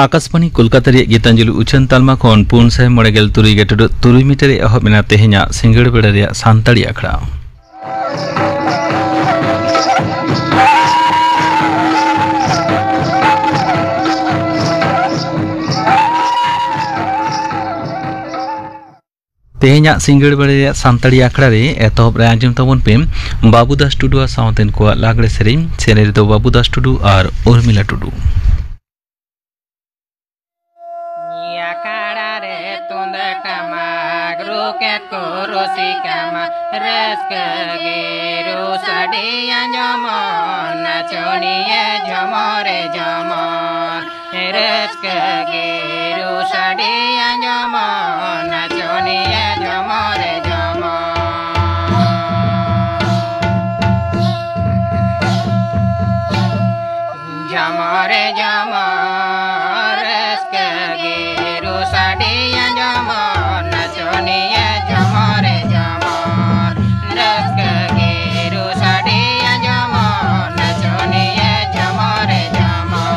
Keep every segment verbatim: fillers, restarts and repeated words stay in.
ᱟᱠᱟᱥᱵᱟᱱᱤ ᱠᱳᱞᱠᱟᱛᱟ ᱨᱮᱭᱟᱜ ᱜᱤᱛᱟᱧᱡᱚᱞᱤ ᱩᱪᱷᱟᱹᱱ ᱛᱟᱞᱢᱟ ᱠᱷᱚᱱ ᱯᱩᱱ ᱥᱟᱭ ᱢᱚᱬᱮ ᱜᱮᱞ ᱛᱩᱨᱩᱭ ᱜᱮᱴᱩᱰᱩ ᱛᱩᱨᱩᱭ ᱢᱤᱴᱟᱨ ᱨᱮ ᱮᱦᱚᱵ ᱮᱱᱟ ᱛᱮᱦᱮᱧᱟᱜ ᱥᱤᱸᱜᱟᱹᱲ ᱵᱮᱲᱟ ᱨᱮᱭᱟᱜ ᱥᱟᱱᱛᱟᱲᱤ ᱟᱠᱷᱲᱟ᱾ ᱛᱮᱦᱮᱧᱟᱜ ᱥᱤᱸᱜᱟᱹᱲ ᱵᱮᱲᱟ ᱨᱮᱭᱟᱜ ᱥᱟᱱᱛᱟᱲᱤ ᱟᱠᱷᱲᱟ ᱨᱮ ᱮᱛᱚᱦᱚᱵ ᱨᱮ ᱟᱸᱡᱚᱢ ᱛᱟᱵᱚᱱ ᱯᱮ ᱵᱟᱹᱵᱩ ᱫᱟᱥ ᱴᱩᱰᱩ ᱟᱨ ᱥᱟᱶᱛᱮᱱ ᱠᱚᱣᱟᱜ ᱞᱟᱜᱽᱲᱮ ᱥᱮᱨᱮᱧ᱾ ᱥᱮᱨᱮᱧ ᱨᱮᱫᱚ ᱵᱟᱹᱵᱩ ᱫᱟᱥ ᱴᱩᱰᱩ ᱟᱨ ᱩᱨᱢᱤᱞᱟ ᱴᱩᱰᱩ᱾ ᱟᱠᱷᱲᱟ ᱨᱮ ᱛᱩᱢᱫᱟᱜ ᱴᱟᱢᱟᱠ ᱨᱩ ᱠᱮᱫ ᱠᱚ ᱨᱩᱥᱤᱠᱟ ᱢᱟ, ᱨᱟᱹᱥᱠᱟᱹ ᱜᱮ ᱨᱩ ᱥᱟᱰᱮ ᱟᱸᱡᱚᱢᱚᱜ, ᱱᱟᱪᱚᱱᱤᱭᱟᱹ ᱡᱷᱚᱢᱚᱨᱮ ᱡᱷᱚᱢᱚᱨ᱾ ᱨᱟᱹᱥᱠᱟᱹ ᱜᱮ ᱨᱩ ᱥᱟᱰᱮ ᱟᱸᱡᱚᱢᱚᱜ, ᱱᱟᱪᱚᱱᱤᱭᱟᱹ ᱡᱷᱚᱢᱚᱨᱮ ᱡᱷᱚᱢᱚᱨ᱾ ᱡᱷᱚᱢᱚᱨᱮ ᱡᱷᱚᱢᱚᱨ, ᱨᱟᱹᱥᱠᱟᱹ ᱜᱮ ᱨᱩ ᱥᱟᱰᱮ ᱟᱸᱡᱚᱢᱚᱜ, ᱱᱟᱪᱚᱱᱤᱭᱟᱹ ᱡᱷᱚᱢᱚᱨᱮ ᱡᱷᱚᱢᱚᱨ᱾ ᱨᱟᱹᱥᱠᱟᱹ ᱜᱮ ᱨᱩ ᱥᱟᱰᱮ ᱟᱸᱡᱚᱢᱚᱜ, ᱱᱟᱪᱚᱱᱤᱭᱟᱹ ᱡᱷᱚᱢᱚᱨᱮ ᱡᱷᱚᱢᱚᱨ᱾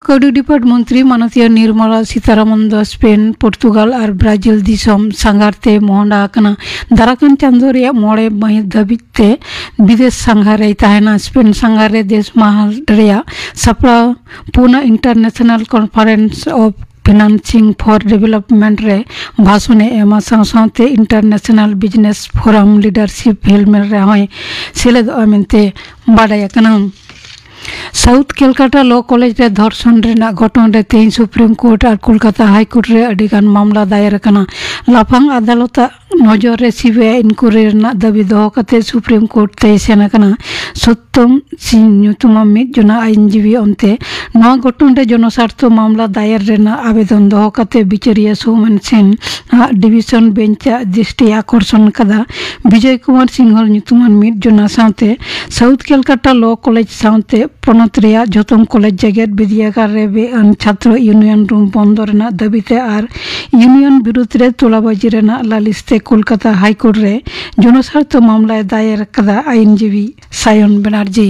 ᱠᱟᱹᱣᱰᱤ ᱰᱤᱯᱟᱨᱴ ᱢᱚᱱᱛᱨᱤ ᱢᱟᱱᱚᱛᱤᱭᱟᱹ ᱱᱤᱨᱢᱚᱞᱟ ᱥᱤᱛᱟᱨᱟᱢᱚᱱ ᱫᱚ ᱥᱯᱮᱱ, ᱯᱚᱨᱛᱩᱜᱟᱞ ᱟᱨ ᱵᱨᱟᱡᱤᱞ ᱫᱤᱥᱚᱢ ᱥᱟᱸᱜᱷᱟᱨ ᱛᱮ ᱢᱚᱦᱰᱟ ᱟᱠᱟᱱᱟ᱾ ᱫᱟᱨᱟᱠᱟᱱ ᱪᱟᱸᱫᱳ ᱨᱮᱭᱟᱜ ᱢᱚᱬᱮ ᱢᱟᱹᱦᱤᱛ ᱫᱷᱟᱹᱵᱤᱡ ᱛᱮ ᱵᱤᱫᱮᱥ ᱥᱟᱸᱜᱷᱟᱨ ᱨᱮᱭ ᱛᱟᱦᱮᱱᱟ᱾ ᱥᱯᱮᱱ ᱥᱟᱸᱜᱷᱟᱨ ᱨᱮ ᱫᱮᱥ ᱢᱟᱦᱟ ᱨᱮᱭᱟᱜ ᱥᱟᱯᱲᱟᱣ ᱯᱩᱱᱟ International Conference of Financing for Development ᱨᱮ ᱵᱷᱟᱥᱚᱱ ᱮ ᱮᱢᱟ᱾ ᱥᱟᱶ ᱥᱟᱶᱛᱮ International Business Forum Leadership ᱦᱮᱞᱢᱮᱞ ᱨᱮᱦᱚᱸᱭ ᱥᱮᱞᱮᱫᱚᱜᱼᱟ ᱢᱮᱱᱛᱮ ᱵᱟᱰᱟᱭ ᱟᱠᱟᱱᱟ᱾ ᱥᱟᱣᱩᱛᱷ ᱠᱮᱞᱠᱟᱴᱟ ᱞᱚ ᱠᱚᱞᱮᱡᱽ ᱨᱮ ᱫᱷᱚᱨᱥᱚᱱ ᱨᱮᱱᱟᱜ ᱜᱷᱚᱴᱚᱱ ᱨᱮ ᱛᱮᱦᱮᱧ ᱥᱩᱯᱨᱤᱢ ᱠᱳᱨᱴ ᱟᱨ ᱠᱳᱞᱠᱟᱛᱟ ᱦᱟᱭ ᱠᱳᱨᱴ ᱨᱮ ᱟᱹᱰᱤ ᱜᱟᱱ ᱢᱟᱢᱞᱟ ᱫᱟᱭᱮᱨ ᱟᱠᱟᱱᱟ᱾ ᱞᱟᱯᱷᱟᱝ ᱟᱫᱟᱞᱚᱛᱟᱜ ᱱᱚᱡᱚᱨ ᱨᱮ ᱥᱤᱵᱤᱟᱭ ᱤᱱᱠᱩᱭᱟᱨᱤ ᱨᱮᱱᱟᱜ ᱫᱟᱹᱵᱤ ᱫᱚᱦᱚ ᱠᱟᱛᱮ ᱥᱩᱯᱨᱤᱢ ᱠᱳᱨᱴ ᱛᱮᱭ ᱥᱮᱱ ᱟᱠᱟᱱᱟ᱾ ᱥᱚᱛᱛᱚᱢ ᱥᱤᱝ ᱧᱩᱛᱩᱢᱟᱱ ᱢᱤᱫ ᱡᱚᱱᱟ ᱟᱹᱭᱤᱱᱡᱤᱵᱤ ᱚᱱᱛᱮ ᱱᱚᱣᱟ ᱜᱷᱚᱴᱚᱱ ᱨᱮ ᱡᱚᱱᱚᱥᱟᱨᱛᱷᱚ ᱢᱟᱢᱞᱟ ᱫᱟᱭᱮᱨ ᱨᱮᱱᱟᱜ ᱟᱵᱮᱫᱚᱱ ᱫᱚᱦᱚ ᱠᱟᱛᱮ ᱵᱤᱪᱟᱹᱨᱤᱭᱟᱹ ᱥᱳᱢᱮᱱ ᱥᱮᱱ ᱟᱜ ᱰᱤᱵᱤᱥᱚᱱ ᱵᱮᱧᱪ ᱟᱜ ᱫᱨᱤᱥᱴᱤ ᱟᱠᱚᱨᱥᱚᱱ ᱠᱟᱫᱟ᱾ ᱵᱤᱡᱚᱭ ᱠᱩᱢᱟᱨ ᱥᱤᱝᱦᱚᱞ ᱧᱩᱛᱩᱢᱟᱱ ᱢᱤᱫ ᱡᱚᱱᱟ ᱥᱟᱶᱛᱮ ᱥᱟᱣᱩᱛᱷ ᱠᱮᱞᱠᱟᱴᱟ ᱞᱚ ᱠᱚᱞᱮᱡᱽ ᱥᱟᱶᱛᱮ ᱯᱚᱱᱚᱛ ᱨᱮᱭᱟᱜ ᱡᱷᱚᱛᱚᱢ ᱠᱚᱞᱮᱡᱽ ᱡᱮᱜᱮᱛ ᱵᱤᱨᱫᱟᱹᱜᱟᱲ ᱨᱮ ᱵᱮᱼᱟᱹᱱ ᱪᱷᱟᱛᱨᱚ ᱤᱭᱩᱱᱤᱭᱚᱱ ᱨᱩᱢ ᱵᱚᱱᱫᱚ ᱨᱮᱱᱟᱜ ᱫᱟᱹᱵᱤ ᱛᱮ ᱟᱨ ᱤᱭᱩᱱᱤᱭᱚᱱ ᱵᱤᱨᱩᱫᱷ ᱨᱮ ᱛᱚᱞᱟᱵᱟᱡᱤ ᱨᱮᱱᱟᱜ ᱞᱟᱹᱞᱤᱥ ᱛᱮ ᱠᱳᱞᱠᱟᱛᱟ ᱦᱟᱭ ᱠᱳᱨᱴ ᱨᱮ ᱡᱚᱱᱚᱥᱟᱨᱛᱷᱚ ᱢᱟᱢᱞᱟᱭ ᱫᱟᱭᱮᱨ ᱟᱠᱟᱫᱟ ᱟᱭᱤᱱᱡᱤᱵᱤ ᱥᱟᱭᱚᱱ ᱵᱮᱱᱟᱨᱡᱤ᱾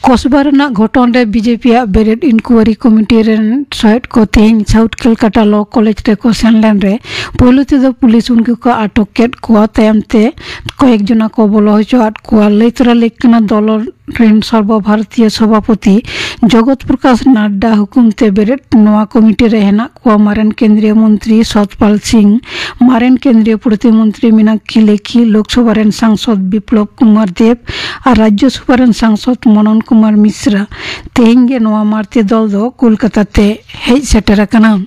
ᱠᱚᱥᱵᱟ ᱨᱮᱱᱟᱜ ᱜᱷᱚᱴᱚᱱ ᱨᱮ ᱵᱤᱡᱮᱯᱤ ᱟᱜ ᱵᱮᱨᱮᱫ ᱤᱱᱠᱩᱭᱟᱨᱤ ᱠᱚᱢᱤᱴᱤ ᱨᱮᱱ ᱥᱚᱦᱮᱫ ᱠᱚ ᱛᱮᱦᱮᱧ ᱥᱟᱣᱩᱛᱷ ᱠᱮᱞᱠᱟᱴᱟ ᱞᱚ ᱠᱚᱞᱮᱡᱽ ᱨᱮᱠᱚ ᱥᱮᱱ ᱞᱮᱱ ᱨᱮ ᱯᱳᱭᱞᱳ ᱛᱮᱫᱚ ᱯᱩᱞᱤᱥ ᱩᱱᱠᱩ ᱠᱚ ᱟᱴᱚᱠ ᱠᱮᱫ ᱠᱚᱣᱟ, ᱛᱟᱭᱚᱢ ᱛᱮ ᱠᱚᱭᱮᱠ ᱡᱚᱱᱟ ᱠᱚ ᱵᱚᱞᱚ ᱦᱚᱪᱚᱣᱟᱫ ᱠᱚᱣᱟ᱾ ᱞᱟᱹᱭ ᱛᱚᱨᱟ ᱞᱮᱠ ᱠᱟᱱᱟ, ᱫᱚᱞ ᱨᱮᱱ ᱥᱚᱨᱵᱚ ᱵᱷᱟᱨᱚᱛᱤᱭᱚ ᱥᱚᱵᱷᱟᱯᱚᱛᱤ ᱡᱚᱜᱚᱛ ᱯᱨᱚᱠᱟᱥ ᱱᱟᱰᱰᱟ ᱦᱩᱠᱩᱢ ᱛᱮ ᱵᱮᱨᱮᱫ ᱱᱚᱣᱟ ᱠᱚᱢᱤᱴᱤ ᱨᱮ ᱦᱮᱱᱟᱜ ᱠᱚᱣᱟ ᱢᱟᱨᱮᱱ ᱠᱮᱱᱫᱨᱤᱭᱚ ᱢᱚᱱᱛᱨᱤ ᱥᱚᱛᱯᱟᱞ ᱥᱤᱝ, ᱢᱟᱨᱮᱱ ᱠᱮᱱᱫᱨᱤᱭᱚ ᱯᱨᱚᱛᱤᱢᱚᱱᱛᱨᱤ ᱢᱤᱱᱟᱠᱠᱷᱤ ᱞᱮᱠᱷᱤ, ᱞᱳᱠᱥᱚᱵᱷᱟ ᱨᱮᱱ ᱥᱟᱝᱥᱚᱫ ᱵᱤᱯᱞᱚᱵ ᱠᱩᱢᱟᱨ ᱫᱮᱵᱽ ᱟᱨ ᱨᱟᱡᱽᱡᱚᱥᱚᱵᱷᱟ ᱨᱮᱱ ᱥᱟᱝᱥᱚᱫ ᱢᱚᱱᱚᱱ ᱠᱩᱢᱟᱨ ᱢᱤᱥᱨᱟ᱾ ᱛᱮᱦᱮᱧ ᱜᱮ ᱱᱚᱣᱟ ᱢᱟᱨᱛᱤ ᱫᱚᱞ ᱫᱚ ᱠᱳᱞᱠᱟᱛᱟ ᱛᱮ ᱦᱮᱡ ᱥᱮᱴᱮᱨ ᱟᱠᱟᱱᱟ᱾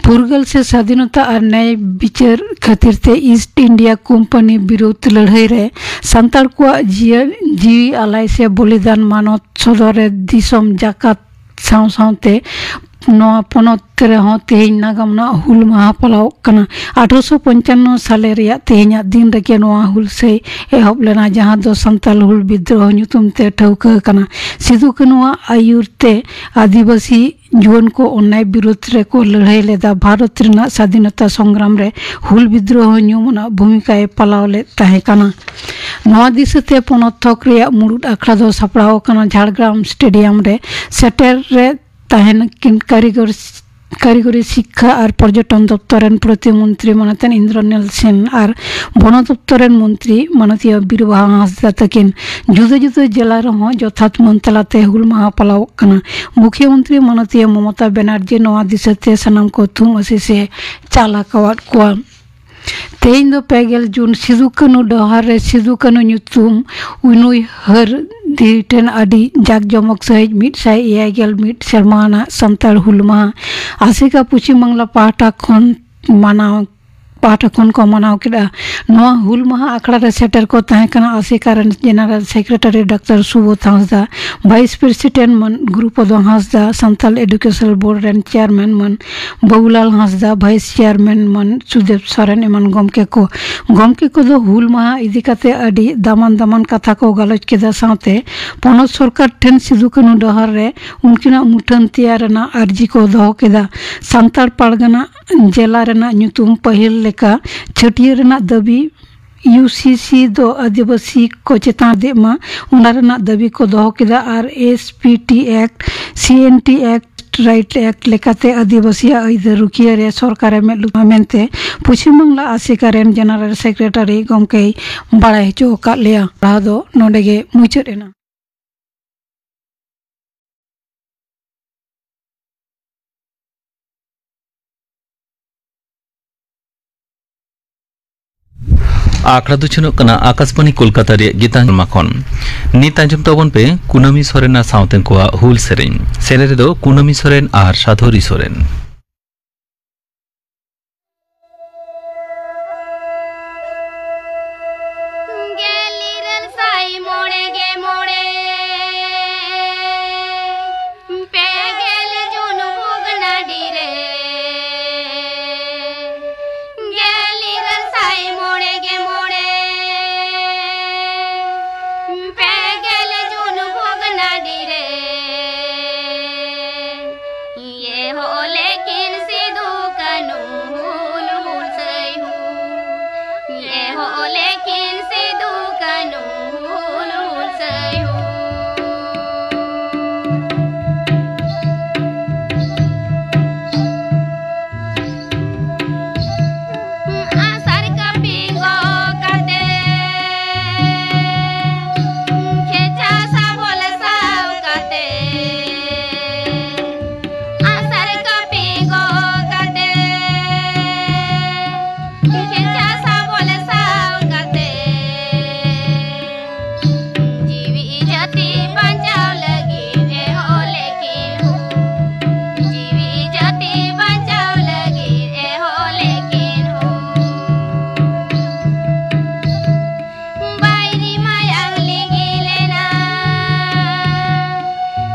ᱯᱷᱩᱨᱜᱟᱹᱞ ᱥᱮ ᱥᱟᱫᱷᱤᱱᱚᱛᱟ ᱟᱨ ᱱᱟᱭ ᱵᱤᱪᱟᱹᱨ ᱠᱷᱟᱹᱛᱤᱨ ᱛᱮ ᱤᱥᱴ ᱤᱱᱰᱤᱭᱟ ᱠᱳᱢᱯᱟᱱᱤ ᱵᱤᱨᱩᱫᱷ ᱞᱟᱹᱲᱦᱟᱹᱭ ᱨᱮ ᱥᱟᱱᱛᱟᱲ ᱠᱚᱣᱟᱜ ᱡᱤᱭᱟᱹ-, ᱡᱤᱣᱤ ᱟᱞᱟᱭ ᱥᱮ ᱵᱚᱞᱤᱫᱟᱱ ᱢᱟᱱᱚᱛ ᱥᱚᱫᱚᱨ ᱨᱮ ᱫᱤᱥᱚᱢ ᱡᱟᱠᱟᱛ ᱥᱟᱶ ᱥᱟᱶᱛᱮ ᱱᱚᱣᱟ ᱯᱚᱱᱚᱛ ᱨᱮᱦᱚᱸ ᱛᱮᱦᱮᱧ ᱱᱟᱜᱟᱢ ᱨᱮᱱᱟᱜ ᱦᱩᱞ ᱢᱟᱦᱟ ᱯᱟᱞᱟᱣᱚᱜ ᱠᱟᱱᱟ᱾ ᱟᱴᱷᱨᱚᱥᱚ ᱯᱚᱧᱪᱟᱱᱱᱚ ᱥᱟᱞᱮ ᱨᱮᱭᱟᱜ ᱛᱮᱦᱮᱧᱟᱜ ᱫᱤᱱ ᱨᱮᱜᱮ ᱱᱚᱣᱟ ᱦᱩᱞᱥᱟᱹᱭ ᱮᱦᱚᱵ ᱞᱮᱱᱟ, ᱡᱟᱦᱟᱸ ᱫᱚ ᱥᱟᱱᱛᱟᱞ ᱦᱩᱞ ᱵᱤᱫᱽᱨᱳᱦᱚ ᱧᱩᱛᱩᱢ ᱛᱮ ᱴᱷᱟᱹᱣᱠᱟᱹ ᱟᱠᱟᱱᱟ᱾ ᱥᱤᱫᱩ ᱠᱟᱹᱱᱩᱣᱟᱜ ᱟᱹᱭᱩᱨ ᱛᱮ ᱟᱹᱫᱤᱵᱟᱹᱥᱤ ᱡᱩᱣᱟᱹᱱ ᱠᱚ ᱚᱱᱱᱟᱭ ᱵᱤᱨᱩᱫᱷ ᱨᱮᱠᱚ ᱞᱟᱹᱲᱦᱟᱹᱭ ᱞᱮᱫᱟ᱾ ᱵᱷᱟᱨᱚᱛ ᱨᱮᱱᱟᱜ ᱥᱟᱫᱷᱤᱱᱚᱛᱟ ᱥᱚᱝᱜᱨᱟᱢ ᱨᱮ ᱦᱩᱞ ᱵᱤᱫᱽᱨᱳᱦᱚ ᱧᱩᱢ ᱟᱱᱟᱜ ᱵᱷᱩᱢᱤᱠᱟᱭ ᱯᱟᱞᱟᱣ ᱞᱮᱫ ᱛᱟᱦᱮᱸ ᱠᱟᱱᱟ᱾ ᱱᱚᱣᱟ ᱫᱤᱥᱟᱹᱛᱮ ᱯᱚᱱᱚᱛ ᱛᱷᱚᱠ ᱨᱮᱭᱟᱜ ᱢᱩᱲᱩᱫ ᱟᱠᱷᱲᱟ ᱫᱚ ᱥᱟᱯᱲᱟᱣ ᱟᱠᱟᱱᱟ ᱡᱷᱟᱲᱜᱨᱟᱢ ᱥᱴᱮᱰᱤᱭᱟᱢ ᱨᱮ᱾ ᱥᱮᱴᱮᱨ ᱨᱮ ᱛᱟᱦᱮᱱ ᱠᱤᱱ ᱠᱟᱹᱨᱤᱜᱚᱨ, ᱠᱟᱹᱨᱤᱜᱚᱨᱤ ᱥᱤᱠᱠᱷᱟ ᱟᱨ ᱯᱚᱨᱡᱚᱴᱚᱱ ᱫᱚᱯᱛᱚᱨ ᱨᱮᱱ ᱯᱨᱚᱛᱤᱢᱚᱱᱛᱨᱤ ᱢᱟᱱᱚᱛᱟᱱ ᱤᱱᱫᱨᱚᱱᱤᱞ ᱥᱮᱱ ᱟᱨ ᱵᱚᱱᱚ ᱫᱚᱯᱛᱚᱨ ᱨᱮᱱ ᱢᱚᱱᱛᱨᱤ ᱢᱟᱱᱚᱛᱤᱭᱟᱹ ᱵᱤᱨᱵᱟᱦᱟ ᱦᱟᱸᱥᱫᱟ ᱛᱟᱹᱠᱤᱱ᱾ ᱡᱩᱫᱟᱹ ᱡᱩᱫᱟᱹ ᱡᱮᱞᱟ ᱨᱮᱦᱚᱸ ᱡᱚᱛᱷᱟᱛ ᱢᱟᱹᱱ ᱛᱟᱞᱟᱛᱮ ᱦᱩᱞ ᱢᱟᱦᱟ ᱯᱟᱞᱟᱣᱚᱜ ᱠᱟᱱᱟ᱾ ᱢᱩᱠᱷᱭᱚᱢᱚᱱᱛᱨᱤ ᱢᱟᱱᱚᱛᱤᱭᱟᱹ ᱢᱚᱢᱚᱛᱟ ᱵᱮᱱᱟᱨᱡᱤ ᱱᱚᱣᱟ ᱫᱤᱥᱟᱹᱛᱮ ᱥᱟᱱᱟᱢ ᱠᱚ ᱛᱷᱩᱢ ᱟᱹᱥᱤᱥ ᱮ ᱪᱟᱞ ᱟᱠᱟᱣᱟᱫ ᱠᱚᱣᱟ᱾ ᱛᱮᱦᱮᱧ ᱫᱚ ᱯᱮ ᱜᱮᱞ ᱡᱩᱱ ᱥᱤᱫᱩ ᱠᱟᱹᱱᱩ ᱰᱚᱦᱟᱨ ᱨᱮ ᱥᱤᱫᱩ ᱠᱟᱹᱱᱩ ᱧᱩᱛᱩᱢ ᱩᱱᱩᱭᱦᱟᱹᱨ ᱫᱤ ᱴᱷᱮᱱ ᱟᱹᱰᱤ ᱡᱟᱠ ᱡᱚᱢᱚᱠ ᱥᱟᱹᱦᱤᱡ ᱢᱤᱫ ᱥᱟᱭ ᱮᱭᱟᱭ ᱜᱮᱞ ᱢᱤᱫ ᱥᱮᱨᱢᱟ ᱟᱱᱟᱜ ᱥᱟᱱᱛᱟᱲ ᱦᱩᱞ ᱢᱟᱦᱟ ᱟᱥᱮᱠᱟ ᱯᱚᱪᱷᱤᱢ ᱵᱟᱝᱞᱟ ᱯᱟᱦᱴᱟ ᱠᱷᱚᱱ ᱢᱟᱱᱟᱣ, ᱯᱟᱦᱴᱟ ᱠᱷᱚᱱ ᱠᱚ ᱢᱟᱱᱟᱣ ᱠᱮᱫᱼᱟ᱾ ᱱᱚᱣᱟ ᱦᱩᱞ ᱢᱟᱦᱟ ᱟᱠᱷᱲᱟ ᱨᱮ ᱥᱮᱴᱮᱨ ᱠᱚ ᱛᱟᱦᱮᱸ ᱠᱟᱱᱟ ᱟᱥᱮᱠᱟ ᱨᱮᱱ ᱡᱮᱱᱟᱨᱟᱞ ᱥᱮᱠᱨᱮᱴᱟᱨᱤ ᱰᱟᱠᱛᱟᱨ ᱥᱩᱵᱳᱫᱷ ᱦᱟᱸᱥᱫᱟ, ᱵᱷᱟᱭᱤᱥ ᱯᱨᱮᱥᱤᱰᱮᱱᱴ ᱢᱟᱱ ᱜᱩᱨᱩᱯᱚᱫᱚ ᱦᱟᱸᱥᱫᱟ, ᱥᱟᱱᱛᱟᱲ ᱮᱰᱩᱠᱮᱥᱚᱱ ᱵᱳᱨᱰ ᱨᱮᱱ ᱪᱮᱭᱟᱨᱢᱮᱱ ᱢᱟᱱ ᱵᱟᱵᱩᱞᱟᱞ ᱦᱟᱸᱥᱫᱟ, ᱵᱷᱟᱭᱤᱥ ᱪᱮᱭᱟᱨᱢᱮᱱ ᱢᱟᱱ ᱥᱩᱫᱮᱵ ᱥᱚᱨᱮᱱ ᱮᱢᱟᱱ ᱜᱚᱢᱠᱮ ᱠᱚ᱾ ᱜᱚᱢᱠᱮ ᱠᱚᱫᱚ ᱦᱩᱞ ᱢᱟᱦᱟ ᱤᱫᱤ ᱠᱟᱛᱮ ᱟᱹᱰᱤ ᱫᱟᱢᱟᱱ ᱫᱟᱢᱟᱱ ᱠᱟᱛᱷᱟ ᱠᱚ ᱜᱟᱞᱚᱪ ᱠᱮᱫᱟ᱾ ᱥᱟᱶᱛᱮ ᱯᱚᱱᱚᱛ ᱥᱚᱨᱠᱟᱨ ᱴᱷᱮᱱ ᱥᱤᱫᱩ ᱠᱟᱹᱱᱦᱩ ᱰᱟᱦᱟᱨ ᱨᱮ ᱩᱱᱠᱤᱱᱟᱜ ᱢᱩᱴᱷᱟᱹᱱ ᱛᱮᱭᱟᱨ ᱨᱮᱱᱟᱜ ᱟᱨᱡᱤ ᱠᱚ ᱫᱚᱦᱚ ᱠᱮᱫᱟ᱾ ᱥᱟᱱᱛᱟᱲ ᱯᱟᱨᱜᱟᱱᱟ ᱡᱮᱞᱟ ᱨᱮᱱᱟᱜ ᱧᱩᱛᱩᱢ ᱯᱟᱹᱦᱤᱞ ᱞᱮᱠᱟ ᱪᱷᱟᱹᱴᱭᱟᱹᱨ ᱨᱮᱱᱟᱜ ᱫᱟᱹᱵᱤ ᱤᱭᱩ ᱥᱤ ᱥᱤ ᱫᱚ ᱟᱹᱫᱤᱵᱟᱹᱥᱤ ᱠᱚ ᱪᱮᱛᱟᱱ ᱫᱮᱡ ᱢᱟ, ᱚᱱᱟ ᱨᱮᱱᱟᱜ ᱫᱟᱹᱵᱤ ᱠᱚ ᱫᱚᱦᱚ ᱠᱮᱫᱟ᱾ ᱟᱨ ᱮᱥ ᱯᱤ ᱴᱤ ᱮᱠᱴ, ᱥᱤ N T act, right act ᱞᱮᱠᱟᱛᱮ ᱟᱹᱫᱤᱵᱟᱹᱥᱤᱭᱟᱜ ᱟᱹᱭᱫᱟᱹᱨ ᱨᱩᱠᱷᱤᱭᱟᱹ ᱨᱮ ᱥᱚᱨᱠᱟᱨᱮ ᱢᱮᱫ ᱞᱩᱛᱩᱨᱟ ᱢᱮᱱᱛᱮ ᱯᱚᱪᱷᱤᱢ ᱵᱟᱝᱞᱟ ᱟᱥᱮᱠᱟ ᱨᱮᱱ ᱡᱮᱱᱟᱨᱟᱞ ᱥᱮᱠᱨᱮᱴᱟᱨᱤ ᱜᱚᱢᱠᱮᱭ ᱵᱟᱲᱟᱭ ᱦᱚᱪᱚ ᱟᱠᱟᱫ ᱞᱮᱭᱟ᱾ ᱯᱟᱲᱦᱟᱣ ᱫᱚ ᱱᱚᱰᱮ ᱜᱮ ᱢᱩᱪᱟᱹᱫ ᱮᱱᱟ᱾ ᱟᱠᱷᱲᱟ ᱫᱚ ᱪᱷᱩᱱᱩᱜ ᱠᱟᱱᱟ ᱟᱠᱟᱥᱵᱟᱬᱤ ᱠᱳᱞᱠᱟᱛᱟ ᱨᱮᱭᱟᱜ ᱜᱤᱛᱟᱧᱡᱚᱞᱤ ᱛᱟᱞᱢᱟ ᱠᱷᱚᱱ᱾ ᱱᱤᱛ ᱟᱸᱡᱚᱢ ᱛᱟᱵᱚᱱ ᱯᱮ ᱠᱩᱱᱟᱹᱢᱤ ᱥᱚᱨᱮᱱ ᱟᱨ ᱥᱟᱶᱛᱮ ᱠᱚᱣᱟᱜ ᱦᱩᱞ ᱥᱮᱨᱮᱧ᱾ ᱥᱮᱨᱮᱧ ᱨᱮᱫᱚ ᱠᱩᱱᱟᱹᱢᱤ ᱥᱚᱨᱮᱱ ᱟᱨ ᱥᱟᱫᱷᱚᱨᱤ ᱥᱚᱨᱮᱱ᱾ ᱜᱮᱞ ᱤᱨᱟᱹᱞ ᱥᱟᱭ ᱢᱚᱬᱮ ᱜᱮ ᱢᱚᱬᱮ, ᱯᱮ ᱜᱮᱞ ᱡᱩᱱ ᱵᱷᱚᱜᱽᱱᱟᱰᱤ ᱨᱮ, ᱜᱮᱞ ᱤᱨᱟᱹᱞ ᱥᱟᱭ ᱢᱚᱬᱮ ᱜᱮ ᱢᱚᱬᱮ, ᱯᱮ ᱜᱮᱞ ᱡᱩᱱ ᱵᱷᱚᱜᱽᱱᱟᱰᱤ ᱨᱮ, ᱤᱭᱟᱹ ᱦᱚᱞᱮ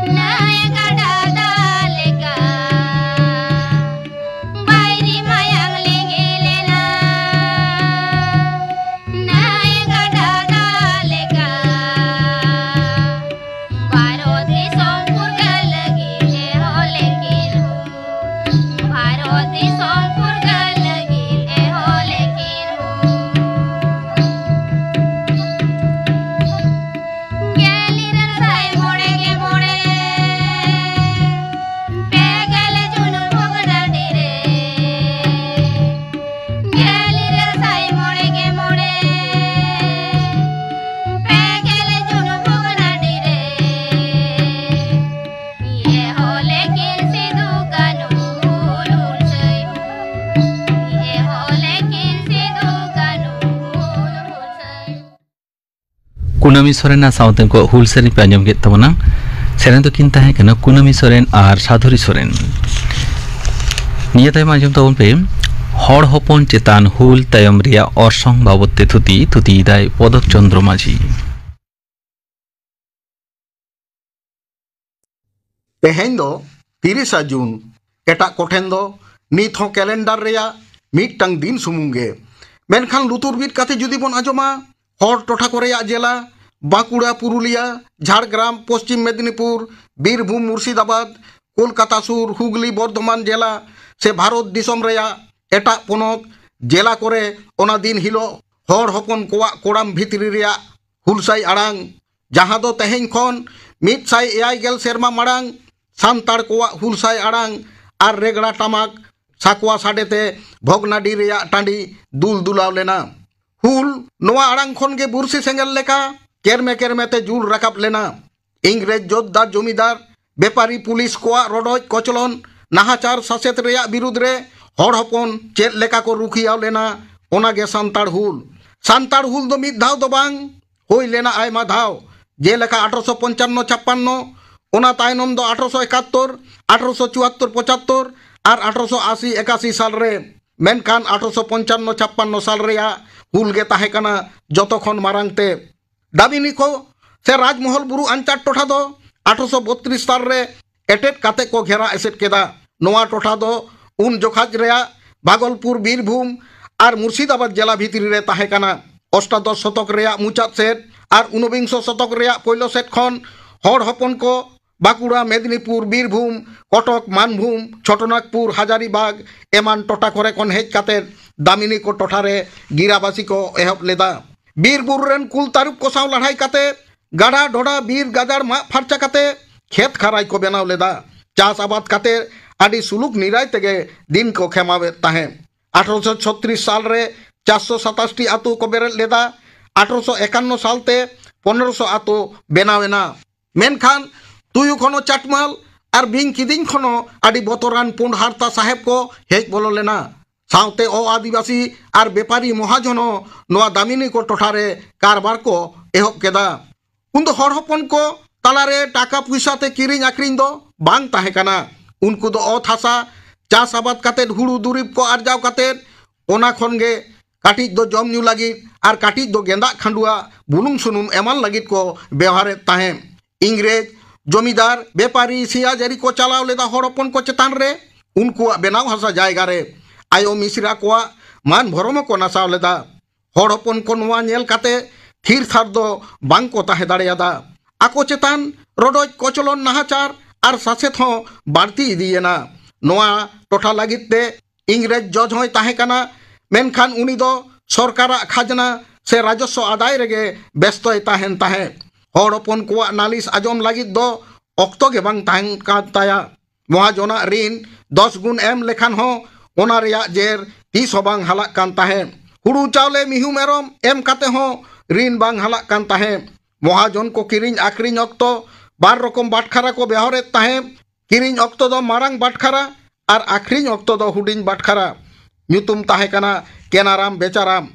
ᱠᱩᱱᱟᱹᱢᱤ ᱥᱚᱨᱮᱱᱟᱜ ᱥᱟᱶᱛᱮ ᱩᱱᱠᱩᱣᱟᱜ ᱦᱩᱞ ᱥᱮᱨᱮᱧ ᱯᱮ ᱟᱸᱡᱚᱢ ᱠᱮᱫ ᱛᱟᱵᱚᱱᱟ᱾ ᱥᱮᱨᱮᱧ ᱫᱚᱠᱤᱱ ᱛᱟᱦᱮᱸ ᱠᱟᱱᱟ ᱠᱩᱱᱟᱹᱢᱤ ᱥᱚᱨᱮᱱ ᱟᱨ ᱥᱟᱫᱷᱩᱨᱤ ᱥᱚᱨᱮᱱ᱾ ᱱᱤᱭᱟᱹ ᱛᱟᱭᱚᱢ ᱟᱸᱡᱚᱢ ᱛᱟᱵᱚᱱ ᱯᱮ ᱦᱚᱲ ᱦᱚᱯᱚᱱ ᱪᱮᱛᱟᱱ ᱦᱩᱞ ᱛᱟᱭᱚᱢ ᱨᱮᱭᱟᱜ ᱚᱨᱥᱚᱝ ᱵᱟᱵᱚᱛ ᱛᱮ ᱛᱷᱩᱛᱤ, ᱛᱷᱩᱛᱤᱭᱮᱫᱟᱭ ᱯᱚᱫᱚᱠ ᱪᱚᱱᱫᱨᱚ ᱢᱟᱹᱡᱷᱤ᱾ ᱛᱮᱦᱮᱧ ᱫᱚ ᱛᱤᱨᱤᱥᱟ ᱡᱩᱱ᱾ ᱮᱴᱟᱜ ᱠᱚᱴᱷᱮᱱ ᱫᱚ ᱱᱤᱛ ᱦᱚᱸ ᱠᱮᱞᱮᱱᱰᱟᱨ ᱨᱮᱭᱟᱜ ᱢᱤᱫᱴᱟᱝ ᱫᱤᱱ ᱥᱩᱢᱩᱝ ᱜᱮ᱾ ᱢᱮᱱᱠᱷᱟᱱ ᱞᱩᱛᱩᱨ ᱵᱤᱫ ᱠᱟᱛᱮ ᱡᱩᱫᱤ ᱵᱚᱱ ᱟᱸᱡᱚᱢᱟ, ᱦᱚᱲ ᱴᱚᱴᱷᱟ ᱠᱚ ᱨᱮᱭᱟᱜ ᱡᱮᱞᱟ, ᱵᱟᱸᱠᱩᱲᱟ, ᱯᱩᱨᱩᱞᱤᱭᱟ, ᱡᱷᱟᱲᱜᱨᱟᱢ, ᱯᱚᱥᱪᱤᱢ ᱢᱮᱫᱤᱱᱤᱯᱩᱨ, ᱵᱤᱨᱵᱷᱩᱢ, ᱢᱩᱨᱥᱤᱫᱟᱵᱟᱫᱽ, ᱠᱳᱞᱠᱟᱛᱟ ᱥᱩᱨ ᱦᱩᱜᱽᱞᱤ, ᱵᱚᱨᱫᱷᱚᱢᱟᱱ ᱡᱮᱞᱟ ᱥᱮ ᱵᱷᱟᱨᱚᱛ ᱫᱤᱥᱚᱢ ᱨᱮᱭᱟᱜ ᱮᱴᱟᱜ ᱯᱚᱱᱚᱛ ᱡᱮᱞᱟ ᱠᱚᱨᱮ ᱚᱱᱟ ᱫᱤᱱ ᱦᱤᱞᱳᱜ ᱦᱚᱲ ᱦᱚᱯᱚᱱ ᱠᱚᱣᱟᱜ ᱠᱚᱲᱟᱢ ᱵᱷᱤᱛᱨᱤ ᱨᱮᱭᱟᱜ ᱦᱩᱞᱥᱟᱹᱭ ᱟᱲᱟᱝ, ᱡᱟᱦᱟᱸ ᱫᱚ ᱛᱮᱦᱮᱧ ᱠᱷᱚᱱ ᱢᱤᱫ ᱥᱟᱭ ᱮᱭᱟᱭ ᱜᱮᱞ ᱥᱮᱨᱢᱟ ᱢᱟᱲᱟᱝ ᱥᱟᱱᱛᱟᱲ ᱠᱚᱣᱟᱜ ᱦᱩᱞᱥᱟᱹᱭ ᱟᱲᱟᱝ ᱟᱨ ᱨᱮᱜᱽᱲᱟ ᱴᱟᱢᱟᱠ ᱥᱟᱠᱣᱟ ᱥᱟᱰᱮ ᱛᱮ ᱵᱷᱚᱜᱽᱱᱟᱰᱤ ᱨᱮᱭᱟᱜ ᱴᱟᱺᱰᱤ ᱫᱩᱞ ᱫᱩᱞᱟᱣ ᱞᱮᱱᱟ᱾ ᱦᱩᱞ ᱱᱚᱣᱟ ᱟᱲᱟᱝ ᱠᱷᱚᱱ ᱜᱮ ᱵᱩᱨᱥᱤ ᱥᱮᱸᱜᱮᱞ ᱞᱮᱠᱟ ᱠᱮᱨᱢᱮ ᱠᱮᱨᱢᱮ ᱛᱮ ᱡᱩᱞ ᱨᱟᱠᱟᱵ ᱞᱮᱱᱟ᱾ ᱤᱝᱨᱮᱡᱽ ᱡᱳᱛᱫᱟᱨ ᱡᱚᱢᱤᱫᱟᱨ ᱵᱮᱯᱟᱨᱤ ᱯᱩᱞᱤᱥ ᱠᱚᱣᱟᱜ ᱨᱚᱰᱚᱡ ᱠᱚᱪᱞᱚᱱ ᱱᱟᱦᱟᱪᱟᱨ ᱥᱟᱥᱮᱛ ᱨᱮᱭᱟᱜ ᱵᱤᱨᱩᱫᱽ ᱨᱮ ᱦᱚᱲ ᱦᱚᱯᱚᱱ ᱪᱮᱫ ᱞᱮᱠᱟ ᱠᱚ ᱨᱩᱠᱷᱤᱭᱟᱹᱣ ᱞᱮᱱᱟ, ᱚᱱᱟ ᱜᱮ ᱥᱟᱱᱛᱟᱲ ᱦᱩᱞ᱾ ᱥᱟᱱᱛᱟᱲ ᱦᱩᱞ ᱫᱚ ᱢᱤᱫ ᱫᱷᱟᱣ ᱫᱚ ᱵᱟᱝ, ᱦᱩᱭ ᱞᱮᱱᱟ ᱟᱭᱢᱟ ᱫᱷᱟᱣ, ᱡᱮᱞᱮᱠᱟ ᱟᱴᱷᱨᱚᱥᱚ ᱯᱚᱧᱪᱟᱱᱱᱚ ᱪᱷᱟᱯᱯᱟᱱᱱᱚ, ᱚᱱᱟ ᱛᱟᱭᱱᱚᱢ ᱫᱚ ᱟᱴᱷᱨᱚᱥᱚ ᱮᱠᱟᱛᱛᱳᱨ, ᱟᱴᱷᱨᱚᱥᱚ ᱪᱩᱣᱟᱛᱛᱳᱨ ᱯᱚᱸᱪᱟᱛᱛᱳᱨ ᱟᱨ ᱟᱴᱷᱨᱚᱥᱚ ᱟᱥᱤ ᱮᱠᱟᱥᱤ ᱥᱟᱞ ᱨᱮ᱾ ᱢᱮᱱᱠᱷᱟᱱ ᱟᱴᱷᱨᱚᱥᱚ ᱯᱚᱧᱪᱟᱱᱱᱚ ᱪᱷᱟᱯᱯᱟᱱᱱᱚ ᱥᱟᱞ ᱨᱮᱭᱟᱜ ᱦᱩᱞ ᱜᱮ ᱛᱟᱦᱮᱸ ᱠᱟᱱᱟ ᱡᱚᱛᱚ ᱠᱷᱚᱱ ᱢᱟᱨᱟᱝ ᱛᱮ᱾ ᱫᱟᱢᱤᱱᱤ ᱠᱚ ᱥᱮ ᱨᱟᱡᱽᱢᱚᱦᱚᱞ ᱵᱩᱨᱩ ᱟᱧᱪᱟᱨ ᱴᱚᱴᱷᱟ ᱫᱚ ᱟᱴᱷᱨᱚᱥᱚ ᱵᱚᱛᱛᱨᱤᱥ ᱥᱟᱞ ᱨᱮ ᱮᱴᱮᱫ ᱠᱟᱛᱮ ᱠᱚ ᱜᱷᱮᱨᱟ ᱮᱥᱮᱫ ᱠᱮᱫᱟ᱾ ᱱᱚᱣᱟ ᱴᱚᱴᱷᱟ ᱫᱚ ᱩᱱ ᱡᱚᱠᱷᱟᱡ ᱨᱮᱭᱟᱜ ᱵᱷᱟᱜᱚᱞᱯᱩᱨ, ᱵᱤᱨᱵᱷᱩᱢ ᱟᱨ ᱢᱩᱨᱥᱤᱫᱟᱵᱟᱫᱽ ᱡᱮᱞᱟ ᱵᱷᱤᱛᱨᱤ ᱨᱮ ᱛᱟᱦᱮᱸ ᱠᱟᱱᱟ᱾ ᱚᱥᱴᱟᱫᱚᱥ ᱥᱚᱛᱚᱠ ᱨᱮᱭᱟᱜ ᱢᱩᱪᱟᱹᱫ ᱥᱮᱫ ᱟᱨ ᱩᱱᱚᱵᱤᱝᱥᱚ ᱥᱚᱛᱚᱠ ᱨᱮᱭᱟᱜ ᱯᱳᱭᱞᱳ ᱥᱮᱫ ᱠᱷᱚᱱ ᱦᱚᱲ ᱦᱚᱯᱚᱱ ᱠᱚ ᱵᱟᱸᱠᱩᱲᱟ, ᱢᱮᱫᱤᱱᱤᱯᱩᱨ, ᱵᱤᱨᱵᱷᱩᱢ, ᱠᱚᱴᱚᱠ, ᱢᱟᱱᱵᱷᱩᱢ, ᱪᱷᱳᱴᱚᱱᱟᱜᱽᱯᱩᱨ, ᱦᱟᱡᱟᱨᱤᱵᱟᱜᱽ ᱮᱢᱟᱱ ᱴᱚᱴᱷᱟ ᱠᱚᱨᱮ ᱠᱷᱚᱱ ᱦᱮᱡ ᱠᱟᱛᱮ ᱫᱟᱢᱤᱱᱤ ᱠᱚ ᱴᱚᱴᱷᱟ ᱨᱮ ᱜᱤᱨᱟᱵᱟᱥᱤ ᱠᱚ ᱮᱦᱚᱵ ᱞᱮᱫᱟ᱾ ᱵᱤᱨ ᱵᱩᱨᱩ ᱨᱮᱱ ᱠᱩᱞ ᱛᱟᱹᱨᱩᱵ ᱠᱚ ᱥᱟᱶ ᱞᱟᱹᱲᱦᱟᱹᱭ ᱠᱟᱛᱮ ᱜᱟᱰᱟ, ᱰᱷᱚᱰᱟ, ᱵᱤᱨ ᱜᱟᱡᱟᱲ ᱢᱟᱜ ᱯᱷᱟᱨᱪᱟ ᱠᱟᱛᱮ ᱠᱷᱮᱛ ᱠᱷᱟᱨᱟᱭ ᱠᱚ ᱵᱮᱱᱟᱣ ᱞᱮᱫᱟ᱾ ᱪᱟᱥ ᱟᱵᱟᱫ ᱠᱟᱛᱮ ᱟᱹᱰᱤ ᱥᱩᱞᱩᱠ ᱱᱤᱨᱟᱭ ᱛᱮᱜᱮ ᱫᱤᱱ ᱠᱚ ᱠᱷᱮᱢᱟᱣᱮᱫ ᱛᱟᱦᱮᱸᱫ᱾ ᱟᱴᱷᱨᱚᱥᱚ ᱪᱷᱚᱛᱨᱤᱥ ᱥᱟᱞ ᱨᱮ ᱪᱟᱨᱥᱚ ᱥᱟᱛᱟᱥᱴᱤ ᱟᱛᱳ ᱠᱚ ᱵᱮᱨᱮᱫ ᱞᱮᱫᱟ᱾ ᱟᱴᱷᱨᱚᱥᱚ ᱮᱠᱟᱱᱱᱚ ᱥᱟᱞ ᱛᱮ ᱯᱚᱱᱨᱚᱥᱚ ᱟᱛᱳ ᱵᱮᱱᱟᱣ ᱮᱱᱟ᱾ ᱢᱮᱱᱠᱷᱟᱱ ᱛᱩᱭᱩ ᱠᱷᱚᱱᱚ ᱪᱟᱴᱢᱟᱞ ᱟᱨ ᱵᱤᱧ ᱠᱤᱫᱤᱧ ᱠᱷᱚᱱᱚ ᱟᱹᱰᱤ ᱵᱚᱛᱚᱨᱟᱱ ᱯᱩᱸᱰ ᱦᱟᱨᱛᱟ ᱥᱟᱦᱮᱵ ᱠᱚ ᱦᱮᱡ ᱵᱚᱞᱚ ᱞᱮᱱᱟ᱾ ᱥᱟᱶᱛᱮ ᱚ ᱟᱹᱫᱤᱵᱟᱹᱥᱤ ᱟᱨ ᱵᱮᱯᱟᱨᱤ ᱢᱚᱦᱟᱡᱚᱱ ᱦᱚᱸ ᱱᱚᱣᱟ ᱫᱟᱢᱤᱱᱤ ᱠᱚ ᱴᱚᱴᱷᱟ ᱨᱮ ᱠᱟᱨᱵᱟᱨ ᱠᱚ ᱮᱦᱚᱵ ᱠᱮᱫᱟ᱾ ᱩᱱ ᱫᱚ ᱦᱚᱲ ᱦᱚᱯᱚᱱ ᱠᱚ ᱛᱟᱞᱟᱨᱮ ᱴᱟᱠᱟ ᱯᱩᱭᱥᱟ ᱛᱮ ᱠᱤᱨᱤᱧ ᱟᱠᱷᱨᱤᱧ ᱫᱚ ᱵᱟᱝ ᱛᱟᱦᱮᱸ ᱠᱟᱱᱟ᱾ ᱩᱱᱠᱩ ᱫᱚ ᱚᱛ ᱦᱟᱥᱟ ᱪᱟᱥ ᱟᱵᱟᱫ ᱠᱟᱛᱮᱫ, ᱦᱩᱲᱩ ᱫᱩᱨᱤᱵ ᱠᱚ ᱟᱨᱡᱟᱣ ᱠᱟᱛᱮᱫ, ᱚᱱᱟ ᱠᱷᱚᱱ ᱜᱮ ᱠᱟᱹᱴᱤᱡ ᱫᱚ ᱡᱚᱢ ᱧᱩ ᱞᱟᱹᱜᱤᱫ ᱟᱨ ᱠᱟᱹᱴᱤᱡ ᱫᱚ ᱜᱮᱸᱫᱟᱜ ᱠᱷᱟᱹᱰᱩᱣᱟᱹ, ᱵᱩᱞᱩᱝ ᱥᱩᱱᱩᱢ ᱮᱢᱟᱱ ᱞᱟᱹᱜᱤᱫ ᱠᱚ ᱵᱮᱣᱦᱟᱨᱮᱫ ᱛᱟᱦᱮᱸᱫ᱾ ᱤᱝᱨᱮᱡᱽ ᱡᱚᱢᱤᱫᱟᱨ ᱵᱮᱯᱟᱨᱤ ᱥᱤᱭᱟᱡᱟᱹᱨᱤ ᱠᱚ ᱪᱟᱞᱟᱣ ᱞᱮᱫᱟ ᱦᱚᱲ ᱦᱚᱯᱚᱱ ᱠᱚ ᱪᱮᱛᱟᱱ ᱨᱮ᱾ ᱩᱱᱠᱩᱣᱟᱜ ᱵᱮᱱᱟᱣ ᱦᱟᱥᱟ ᱡᱟᱭᱜᱟ ᱨᱮ ᱟᱭᱳ ᱢᱤᱥᱨᱟ ᱠᱚᱣᱟᱜ ᱢᱟᱱ ᱵᱷᱚᱨᱚᱢ ᱦᱚᱸᱠᱚ ᱱᱟᱥᱟᱣ ᱞᱮᱫᱟ᱾ ᱦᱚᱲ ᱦᱚᱯᱚᱱ ᱠᱚ ᱱᱚᱣᱟ ᱧᱮᱞ ᱠᱟᱛᱮ ᱛᱷᱤᱨ ᱛᱷᱟᱨ ᱫᱚ ᱵᱟᱝ ᱠᱚ ᱛᱟᱦᱮᱸ ᱫᱟᱲᱮᱭᱟᱫᱟ᱾ ᱟᱠᱚ ᱪᱮᱛᱟᱱ ᱨᱚᱰᱚᱡ ᱠᱚᱪᱞᱚᱱ, ᱱᱟᱦᱟᱪᱟᱨ ᱟᱨ ᱥᱟᱥᱮᱛ ᱦᱚᱸ ᱵᱟᱹᱲᱛᱤ ᱤᱫᱤᱭᱮᱱᱟ᱾ ᱱᱚᱣᱟ ᱴᱚᱴᱷᱟ ᱞᱟᱹᱜᱤᱫ ᱛᱮ ᱤᱝᱨᱮᱡᱽ ᱡᱚᱡᱽ ᱦᱚᱸᱭ ᱛᱟᱦᱮᱸ ᱠᱟᱱᱟ, ᱢᱮᱱᱠᱷᱟᱱ ᱩᱱᱤ ᱫᱚ ᱥᱚᱨᱠᱟᱨᱟᱜ ᱠᱷᱟᱡᱽᱱᱟ ᱥᱮ ᱨᱟᱡᱚᱥᱣᱚ ᱟᱫᱟᱭ ᱨᱮᱜᱮ ᱵᱮᱥᱛᱚᱭ ᱛᱟᱦᱮᱱ ᱛᱟᱦᱮᱸᱫ᱾ ᱦᱚᱲ ᱦᱚᱯᱚᱱ ᱠᱚᱣᱟᱜ ᱱᱟᱞᱤᱥ ᱟᱸᱡᱚᱢ ᱞᱟᱹᱜᱤᱫ ᱫᱚ ᱚᱠᱛᱚ ᱜᱮ ᱵᱟᱝ ᱛᱟᱦᱮᱸ ᱠᱟᱱ ᱛᱟᱭᱟ᱾ ᱢᱚᱦᱟᱡᱚᱱᱟᱜ ᱨᱤᱱ ᱫᱚᱥ ᱜᱩᱱ ᱮᱢ ᱞᱮᱠᱷᱟᱱ ᱦᱚᱸ ᱚᱱᱟ ᱨᱮᱭᱟᱜ ᱡᱮᱨ ᱛᱤᱥ ᱦᱚᱸ ᱵᱟᱝ ᱦᱟᱞᱟᱜ ᱠᱟᱱ ᱛᱟᱦᱮᱸᱫ᱾ ᱦᱩᱲᱩ ᱪᱟᱣᱞᱮ, ᱢᱤᱦᱩ ᱢᱮᱨᱚᱢ ᱮᱢ ᱠᱟᱛᱮ ᱦᱚᱸ ᱨᱤᱱ ᱵᱟᱝ ᱦᱟᱞᱟᱜ ᱠᱟᱱ ᱛᱟᱦᱮᱸᱫ᱾ ᱢᱚᱦᱟᱡᱚᱱ ᱠᱚ ᱠᱤᱨᱤᱧ ᱟᱠᱷᱨᱤᱧ ᱚᱠᱛᱚ ᱵᱟᱨ ᱨᱚᱠᱚᱢ ᱵᱟᱴᱠᱷᱟᱨᱟ ᱠᱚ ᱵᱮᱣᱦᱟᱨᱮᱫ ᱛᱟᱦᱮᱸᱫ᱾ ᱠᱤᱨᱤᱧ ᱚᱠᱛᱚ ᱫᱚ ᱢᱟᱨᱟᱝ ᱵᱟᱴᱠᱷᱟᱨᱟ ᱟᱨ ᱟᱠᱷᱨᱤᱧ ᱚᱠᱛᱚ ᱫᱚ ᱦᱩᱰᱤᱧ ᱵᱟᱴᱠᱷᱟᱨᱟ᱾ ᱧᱩᱛᱩᱢ ᱛᱟᱦᱮᱸ ᱠᱟᱱᱟ ᱠᱮᱱᱟᱨᱟᱢ ᱵᱮᱪᱟᱨᱟᱢ᱾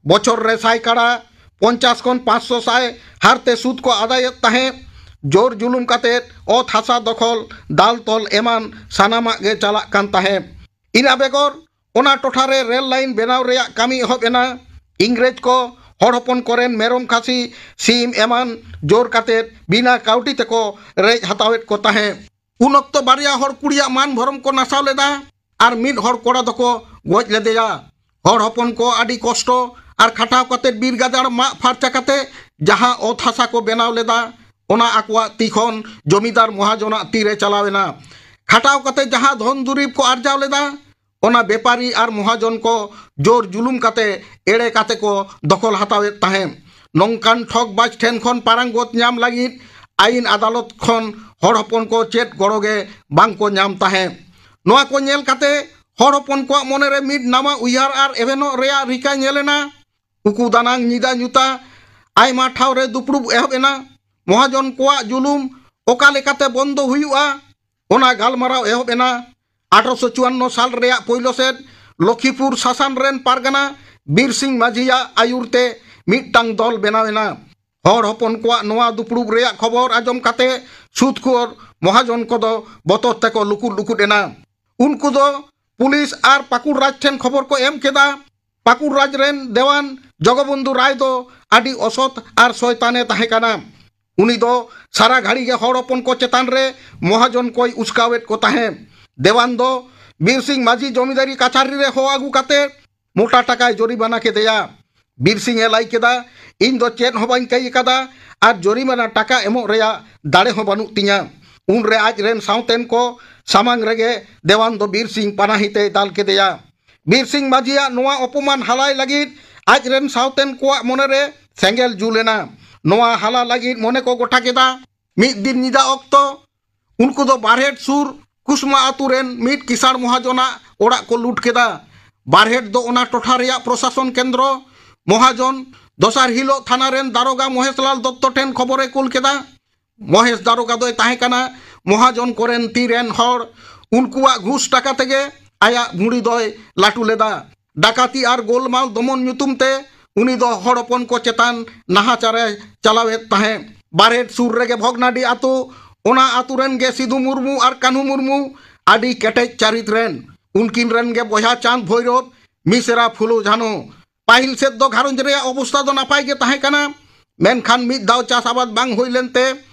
ᱵᱚᱪᱷᱚᱨ ᱨᱮ ᱥᱟᱭ ᱠᱟᱲᱟ, ᱯᱚᱧᱪᱟᱥ ᱠᱷᱚᱱ ᱯᱟᱸᱪᱥᱚ ᱥᱟᱭ ᱦᱟᱨᱛᱮ ᱥᱩᱫ ᱠᱚ ᱟᱫᱟᱭᱮᱫ ᱛᱟᱦᱮᱸᱫ᱾ ᱡᱳᱨ ᱡᱩᱞᱩᱢ ᱠᱟᱛᱮᱫ ᱚᱛ ᱦᱟᱥᱟ ᱫᱚᱠᱷᱚᱞ, ᱫᱟᱞ ᱛᱚᱞ ᱮᱢᱟᱱ ᱥᱟᱱᱟᱢᱟᱜ ᱜᱮ ᱪᱟᱞᱟᱜ ᱠᱟᱱ ᱛᱟᱦᱮᱸᱫ᱾ ᱤᱱᱟᱹ ᱵᱮᱜᱚᱨ ᱚᱱᱟ ᱴᱚᱴᱷᱟ ᱨᱮ ᱨᱮᱞ ᱞᱟᱭᱤᱱ ᱵᱮᱱᱟᱣ ᱨᱮᱭᱟᱜ ᱠᱟᱹᱢᱤ ᱮᱦᱚᱵ ᱮᱱᱟ᱾ ᱤᱝᱨᱮᱡᱽ ᱠᱚ ᱦᱚᱲ ᱦᱚᱯᱚᱱ ᱠᱚᱨᱮᱱ ᱢᱮᱨᱚᱢ, ᱠᱷᱟᱹᱥᱤ, ᱥᱤᱢ ᱮᱢᱟᱱ ᱡᱳᱨ ᱠᱟᱛᱮᱫ ᱵᱤᱱᱟ ᱠᱟᱹᱣᱰᱤ ᱛᱮᱠᱚ ᱨᱮᱡ ᱦᱟᱛᱟᱣᱮᱫ ᱠᱚ ᱛᱟᱦᱮᱸᱫ᱾ ᱩᱱ ᱚᱠᱛᱚ ᱵᱟᱨᱭᱟ ᱦᱚᱲ ᱠᱩᱲᱤᱭᱟᱜ ᱢᱟᱱ ᱵᱷᱚᱨᱚᱢ ᱠᱚ ᱱᱟᱥᱟᱣ ᱞᱮᱫᱟ ᱟᱨ ᱢᱤᱫ ᱦᱚᱲ ᱠᱚᱲᱟ ᱫᱚᱠᱚ ᱜᱚᱡ ᱞᱮᱫᱮᱭᱟ᱾ ᱦᱚᱲ ᱦᱚᱯᱚᱱ ᱠᱚ ᱟᱹᱰᱤ ᱠᱚᱥᱴᱚ ᱟᱨ ᱠᱷᱟᱴᱟᱣ ᱠᱟᱛᱮ ᱵᱤᱨ ᱜᱟᱡᱟᱲ ᱢᱟᱜ ᱯᱷᱟᱨᱪᱟ ᱠᱟᱛᱮ ᱡᱟᱦᱟᱸ ᱚᱛ ᱦᱟᱥᱟ ᱠᱚ ᱵᱮᱱᱟᱣ ᱞᱮᱫᱟ, ᱚᱱᱟ ᱟᱠᱚᱣᱟᱜ ᱛᱤ ᱠᱷᱚᱱ ᱡᱚᱢᱤᱫᱟᱨ ᱢᱚᱦᱟᱡᱚᱱᱟᱜ ᱛᱤᱨᱮ ᱪᱟᱞᱟᱣ ᱮᱱᱟ᱾ ᱠᱷᱟᱴᱟᱣ ᱠᱟᱛᱮ ᱡᱟᱦᱟᱸ ᱫᱷᱚᱱ ᱫᱩᱨᱤᱵ ᱠᱚ ᱟᱨᱡᱟᱣ ᱞᱮᱫᱟ, ᱚᱱᱟ ᱵᱮᱯᱟᱨᱤ ᱟᱨ ᱢᱚᱦᱟᱡᱚᱱ ᱠᱚ ᱡᱳᱨ ᱡᱩᱞᱩᱢ ᱠᱟᱛᱮ, ᱮᱲᱮ ᱠᱟᱛᱮ ᱠᱚ ᱫᱚᱠᱷᱚᱞ ᱦᱟᱛᱟᱣᱮᱫ ᱛᱟᱦᱮᱸᱫ᱾ ᱱᱚᱝᱠᱟᱱ ᱴᱷᱚᱜᱽ ᱵᱟᱡᱽ ᱴᱷᱮᱱ ᱠᱷᱚᱱ ᱯᱟᱨᱟᱝᱜᱚᱛ ᱧᱟᱢ ᱞᱟᱹᱜᱤᱫ ᱟᱹᱭᱤᱱ ᱟᱫᱟᱞᱚᱛ ᱠᱷᱚᱱ ᱦᱚᱲ ᱦᱚᱯᱚᱱ ᱠᱚ ᱪᱮᱫ ᱜᱚᱲᱚ ᱜᱮ ᱵᱟᱝ ᱠᱚ ᱧᱟᱢ ᱛᱟᱦᱮᱸᱫ᱾ ᱱᱚᱣᱟ ᱠᱚ ᱧᱮᱞ ᱠᱟᱛᱮ ᱦᱚᱲ ᱦᱚᱯᱚᱱ ᱠᱚᱣᱟᱜ ᱢᱚᱱᱮ ᱨᱮ ᱢᱤᱫ ᱱᱟᱣᱟ ᱩᱭᱦᱟᱹᱨ ᱟᱨ ᱮᱵᱷᱮᱱᱚᱜ ᱨᱮᱭᱟᱜ ᱨᱤᱠᱟᱹ ᱧᱮᱞ ᱮᱱᱟ᱾ ᱩᱠᱩ ᱫᱟᱱᱟᱝ ᱧᱤᱫᱟᱹ ᱧᱩᱛᱟ ᱟᱭᱢᱟ ᱴᱷᱟᱶ ᱨᱮ ᱫᱩᱯᱲᱩᱵ ᱮᱦᱚᱵ ᱮᱱᱟ᱾ ᱢᱚᱦᱟᱡᱚᱱ ᱠᱚᱣᱟᱜ ᱡᱩᱞᱩᱢ ᱚᱠᱟ ᱞᱮᱠᱟᱛᱮ ᱵᱚᱱᱫᱚ ᱦᱩᱭᱩᱜᱼᱟ, ᱚᱱᱟ ᱜᱟᱞᱢᱟᱨᱟᱣ ᱮᱦᱚᱵ ᱮᱱᱟ᱾ ᱟᱴᱷᱨᱚᱥᱚ ᱪᱩᱣᱟᱱᱱᱚ ᱥᱟᱞ ᱨᱮᱭᱟᱜ ᱯᱳᱭᱞᱳ ᱥᱮᱫ ᱞᱚᱠᱷᱤᱯᱩᱨ ᱥᱟᱥᱟᱱ ᱨᱮᱱ ᱯᱟᱨᱜᱟᱱᱟ ᱵᱤᱨ ᱥᱤᱝ ᱢᱟᱹᱡᱷᱤᱭᱟᱜ ᱟᱹᱭᱩᱨ ᱛᱮ ᱢᱤᱫᱴᱟᱝ ᱫᱚᱞ ᱵᱮᱱᱟᱣ ᱮᱱᱟ᱾ ᱦᱚᱲ ᱦᱚᱯᱚᱱ ᱠᱚᱣᱟᱜ ᱱᱚᱣᱟ ᱫᱩᱯᱲᱩᱵ ᱨᱮᱭᱟᱜ ᱠᱷᱚᱵᱚᱨ ᱟᱸᱡᱚᱢ ᱠᱟᱛᱮ ᱥᱩᱫᱽᱠᱷᱳᱨ ᱢᱚᱦᱟᱡᱚᱱ ᱠᱚᱫᱚ ᱵᱚᱛᱚᱨ ᱛᱮᱠᱚ ᱞᱩᱠᱩᱫ ᱞᱩᱠᱩᱫ ᱮᱱᱟ᱾ ᱩᱱᱠᱩ ᱫᱚ ᱯᱩᱞᱤᱥ ᱟᱨ ᱯᱟᱹᱠᱩᱲ ᱨᱟᱡᱽ ᱴᱷᱮᱱ ᱠᱷᱚᱵᱚᱨ ᱠᱚ ᱮᱢ ᱠᱮᱫᱟ᱾ ᱯᱟᱹᱠᱩᱲ ᱨᱟᱡᱽ ᱨᱮᱱ ᱫᱮᱣᱟᱱ ᱡᱚᱜᱚᱵᱚᱱᱫᱷᱩ ᱨᱟᱭ ᱫᱚ ᱟᱹᱰᱤ ᱚᱥᱚᱛ ᱟᱨ ᱥᱚᱭᱛᱟᱱᱮ ᱛᱟᱦᱮᱸ ᱠᱟᱱᱟ᱾ ᱩᱱᱤ ᱫᱚ ᱥᱟᱨᱟ ᱜᱷᱟᱹᱲᱤ ᱜᱮ ᱦᱚᱲ ᱦᱚᱯᱚᱱ ᱠᱚ ᱪᱮᱛᱟᱱ ᱨᱮ ᱢᱚᱦᱟᱡᱚᱱ ᱠᱚᱭ ᱩᱥᱠᱟᱣᱮᱫ ᱠᱚ ᱛᱟᱦᱮᱸᱫ᱾ ᱫᱮᱣᱟᱱ ᱫᱚ ᱵᱤᱨ ᱥᱤᱝ ᱢᱟᱹᱡᱷᱤ ᱡᱚᱢᱤᱫᱟᱨᱤ ᱠᱟᱪᱷᱟᱨᱤ ᱨᱮ ᱦᱚᱦᱚ ᱟᱹᱜᱩ ᱠᱟᱛᱮ ᱢᱚᱴᱟ ᱴᱟᱠᱟᱭ ᱡᱚᱨᱤᱢᱟᱱᱟ ᱠᱮᱫᱮᱭᱟ᱾ ᱵᱤᱨ ᱥᱤᱝ ᱮ ᱞᱟᱹᱭ ᱠᱮᱫᱟ, "ᱤᱧ ᱫᱚ ᱪᱮᱫ ᱦᱚᱸ ᱵᱟᱹᱧ ᱠᱟᱹᱭ ᱟᱠᱟᱫᱟ ᱟᱨ ᱡᱚᱨᱤᱢᱟᱱᱟ ᱴᱟᱠᱟ ᱮᱢᱚᱜ ᱨᱮᱭᱟᱜ ᱫᱟᱲᱮ ᱦᱚᱸ ᱵᱟᱹᱱᱩᱜ ᱛᱤᱧᱟ᱾" ᱩᱱᱨᱮ ᱟᱡ ᱨᱮᱱ ᱥᱟᱶᱛᱮᱱ ᱠᱚ ᱥᱟᱢᱟᱝ ᱨᱮᱜᱮ ᱫᱮᱣᱟᱱ ᱫᱚ ᱵᱤᱨ ᱥᱤᱝ ᱯᱟᱱᱟᱦᱤ ᱛᱮᱭ ᱫᱟᱞ ᱠᱮᱫᱮᱭᱟ᱾ ᱵᱤᱨ ᱥᱤᱝ ᱢᱟᱹᱡᱷᱤᱭᱟᱜ ᱱᱚᱣᱟ ᱚᱯᱚᱢᱟᱱ ᱦᱟᱞᱟᱭ ᱞᱟᱹᱜᱤᱫ ᱟᱡ ᱨᱮᱱ ᱥᱟᱶᱛᱮᱱ ᱠᱚᱣᱟᱜ ᱢᱚᱱᱮᱨᱮ ᱥᱮᱸᱜᱮᱞ ᱡᱩᱞ ᱮᱱᱟ᱾ ᱱᱚᱣᱟ ᱦᱟᱞᱟ ᱞᱟᱹᱜᱤᱫ ᱢᱚᱱᱮ ᱠᱚ ᱜᱚᱴᱟ ᱠᱮᱫᱟ᱾ ᱢᱤᱫ ᱫᱤᱱ ᱧᱤᱫᱟᱹ ᱚᱠᱛᱚ ᱩᱱᱠᱩ ᱫᱚ ᱵᱟᱨᱦᱮᱴ ᱥᱩᱨ ᱠᱩᱥᱢᱟ ᱟᱛᱳ ᱨᱮᱱ ᱢᱤᱫ ᱠᱤᱥᱟᱬ ᱢᱚᱦᱟᱡᱚᱱᱟᱜ ᱚᱲᱟᱜ ᱠᱚ ᱞᱩᱴ ᱠᱮᱫᱟ᱾ ᱵᱟᱨᱦᱮᱴ ᱫᱚ ᱚᱱᱟ ᱴᱚᱴᱷᱟ ᱨᱮᱭᱟᱜ ᱯᱨᱚᱥᱟᱥᱚᱱ ᱠᱮᱱᱫᱨᱚ᱾ ᱢᱚᱦᱟᱡᱚᱱ ᱫᱚᱥᱟᱨ ᱦᱤᱞᱳᱜ ᱛᱷᱟᱱᱟ ᱨᱮᱱ ᱫᱟᱨᱚᱜᱟ ᱢᱚᱦᱮᱥᱞᱟᱞ ᱫᱚᱛᱛᱚ ᱴᱷᱮᱱ ᱠᱷᱚᱵᱚᱨᱮ ᱠᱩᱞ ᱠᱮᱫᱟ᱾ ᱢᱚᱦᱮᱥ ᱫᱟᱨᱚᱜᱟ ᱫᱚᱭ ᱛᱟᱦᱮᱸ ᱠᱟᱱᱟ ᱢᱚᱦᱟᱡᱚᱱ ᱠᱚᱨᱮᱱ ᱛᱤ ᱨᱮᱱ ᱦᱚᱲ᱾ ᱩᱱᱠᱩᱣᱟᱜ ᱜᱷᱩᱥ ᱴᱟᱠᱟ ᱛᱮᱜᱮ ᱟᱭᱟᱜ ᱵᱷᱩᱲᱤ ᱫᱚᱭ ᱞᱟᱹᱴᱩ ᱞᱮᱫᱟ᱾ ᱰᱟᱠᱟᱛᱤ ᱟᱨ ᱜᱳᱞᱢᱟᱞ ᱫᱚᱢᱚᱱ ᱧᱩᱛᱩᱢ ᱛᱮ ᱩᱱᱤ ᱫᱚ ᱦᱚᱲ ᱦᱚᱯᱚᱱ ᱠᱚ ᱪᱮᱛᱟᱱ ᱱᱟᱦᱟᱪᱟᱨᱮ ᱪᱟᱞᱟᱣᱮᱫ ᱛᱟᱦᱮᱸᱫ᱾ ᱵᱟᱨᱦᱮᱴ ᱥᱩᱨ ᱨᱮᱜᱮ ᱵᱷᱚᱜᱽᱱᱟᱰᱤ ᱟᱛᱳ᱾ ᱚᱱᱟ ᱟᱛᱳ ᱨᱮᱱ ᱜᱮ ᱥᱤᱫᱩ ᱢᱩᱨᱢᱩ ᱟᱨ ᱠᱟᱹᱱᱦᱩ ᱢᱩᱨᱢᱩ ᱟᱹᱰᱤ ᱠᱮᱴᱮᱡ ᱪᱟᱹᱨᱤᱛ ᱨᱮᱱ᱾ ᱩᱱᱠᱤᱱ ᱨᱮᱱ ᱜᱮ ᱵᱚᱭᱦᱟ ᱪᱟᱸᱫᱽ ᱵᱷᱳᱭᱨᱳᱵ, ᱢᱤᱥᱮᱨᱟ ᱯᱷᱩᱞᱳ ᱡᱷᱟᱱᱳ᱾ ᱯᱟᱹᱦᱤᱞ ᱥᱮᱫ ᱫᱚ ᱜᱷᱟᱨᱚᱸᱡᱽ ᱨᱮᱭᱟᱜ ᱚᱵᱚᱥᱛᱟ ᱫᱚ ᱱᱟᱯᱟᱭ ᱜᱮ ᱛᱟᱦᱮᱸ ᱠᱟᱱᱟ, ᱢᱮᱱᱠᱷᱟᱱ ᱢᱤᱫ ᱫᱷᱟᱣ ᱪᱟᱥ ᱟᱵᱟᱫ ᱵᱟᱝ ᱦᱩᱭ ᱞᱮᱱᱛᱮ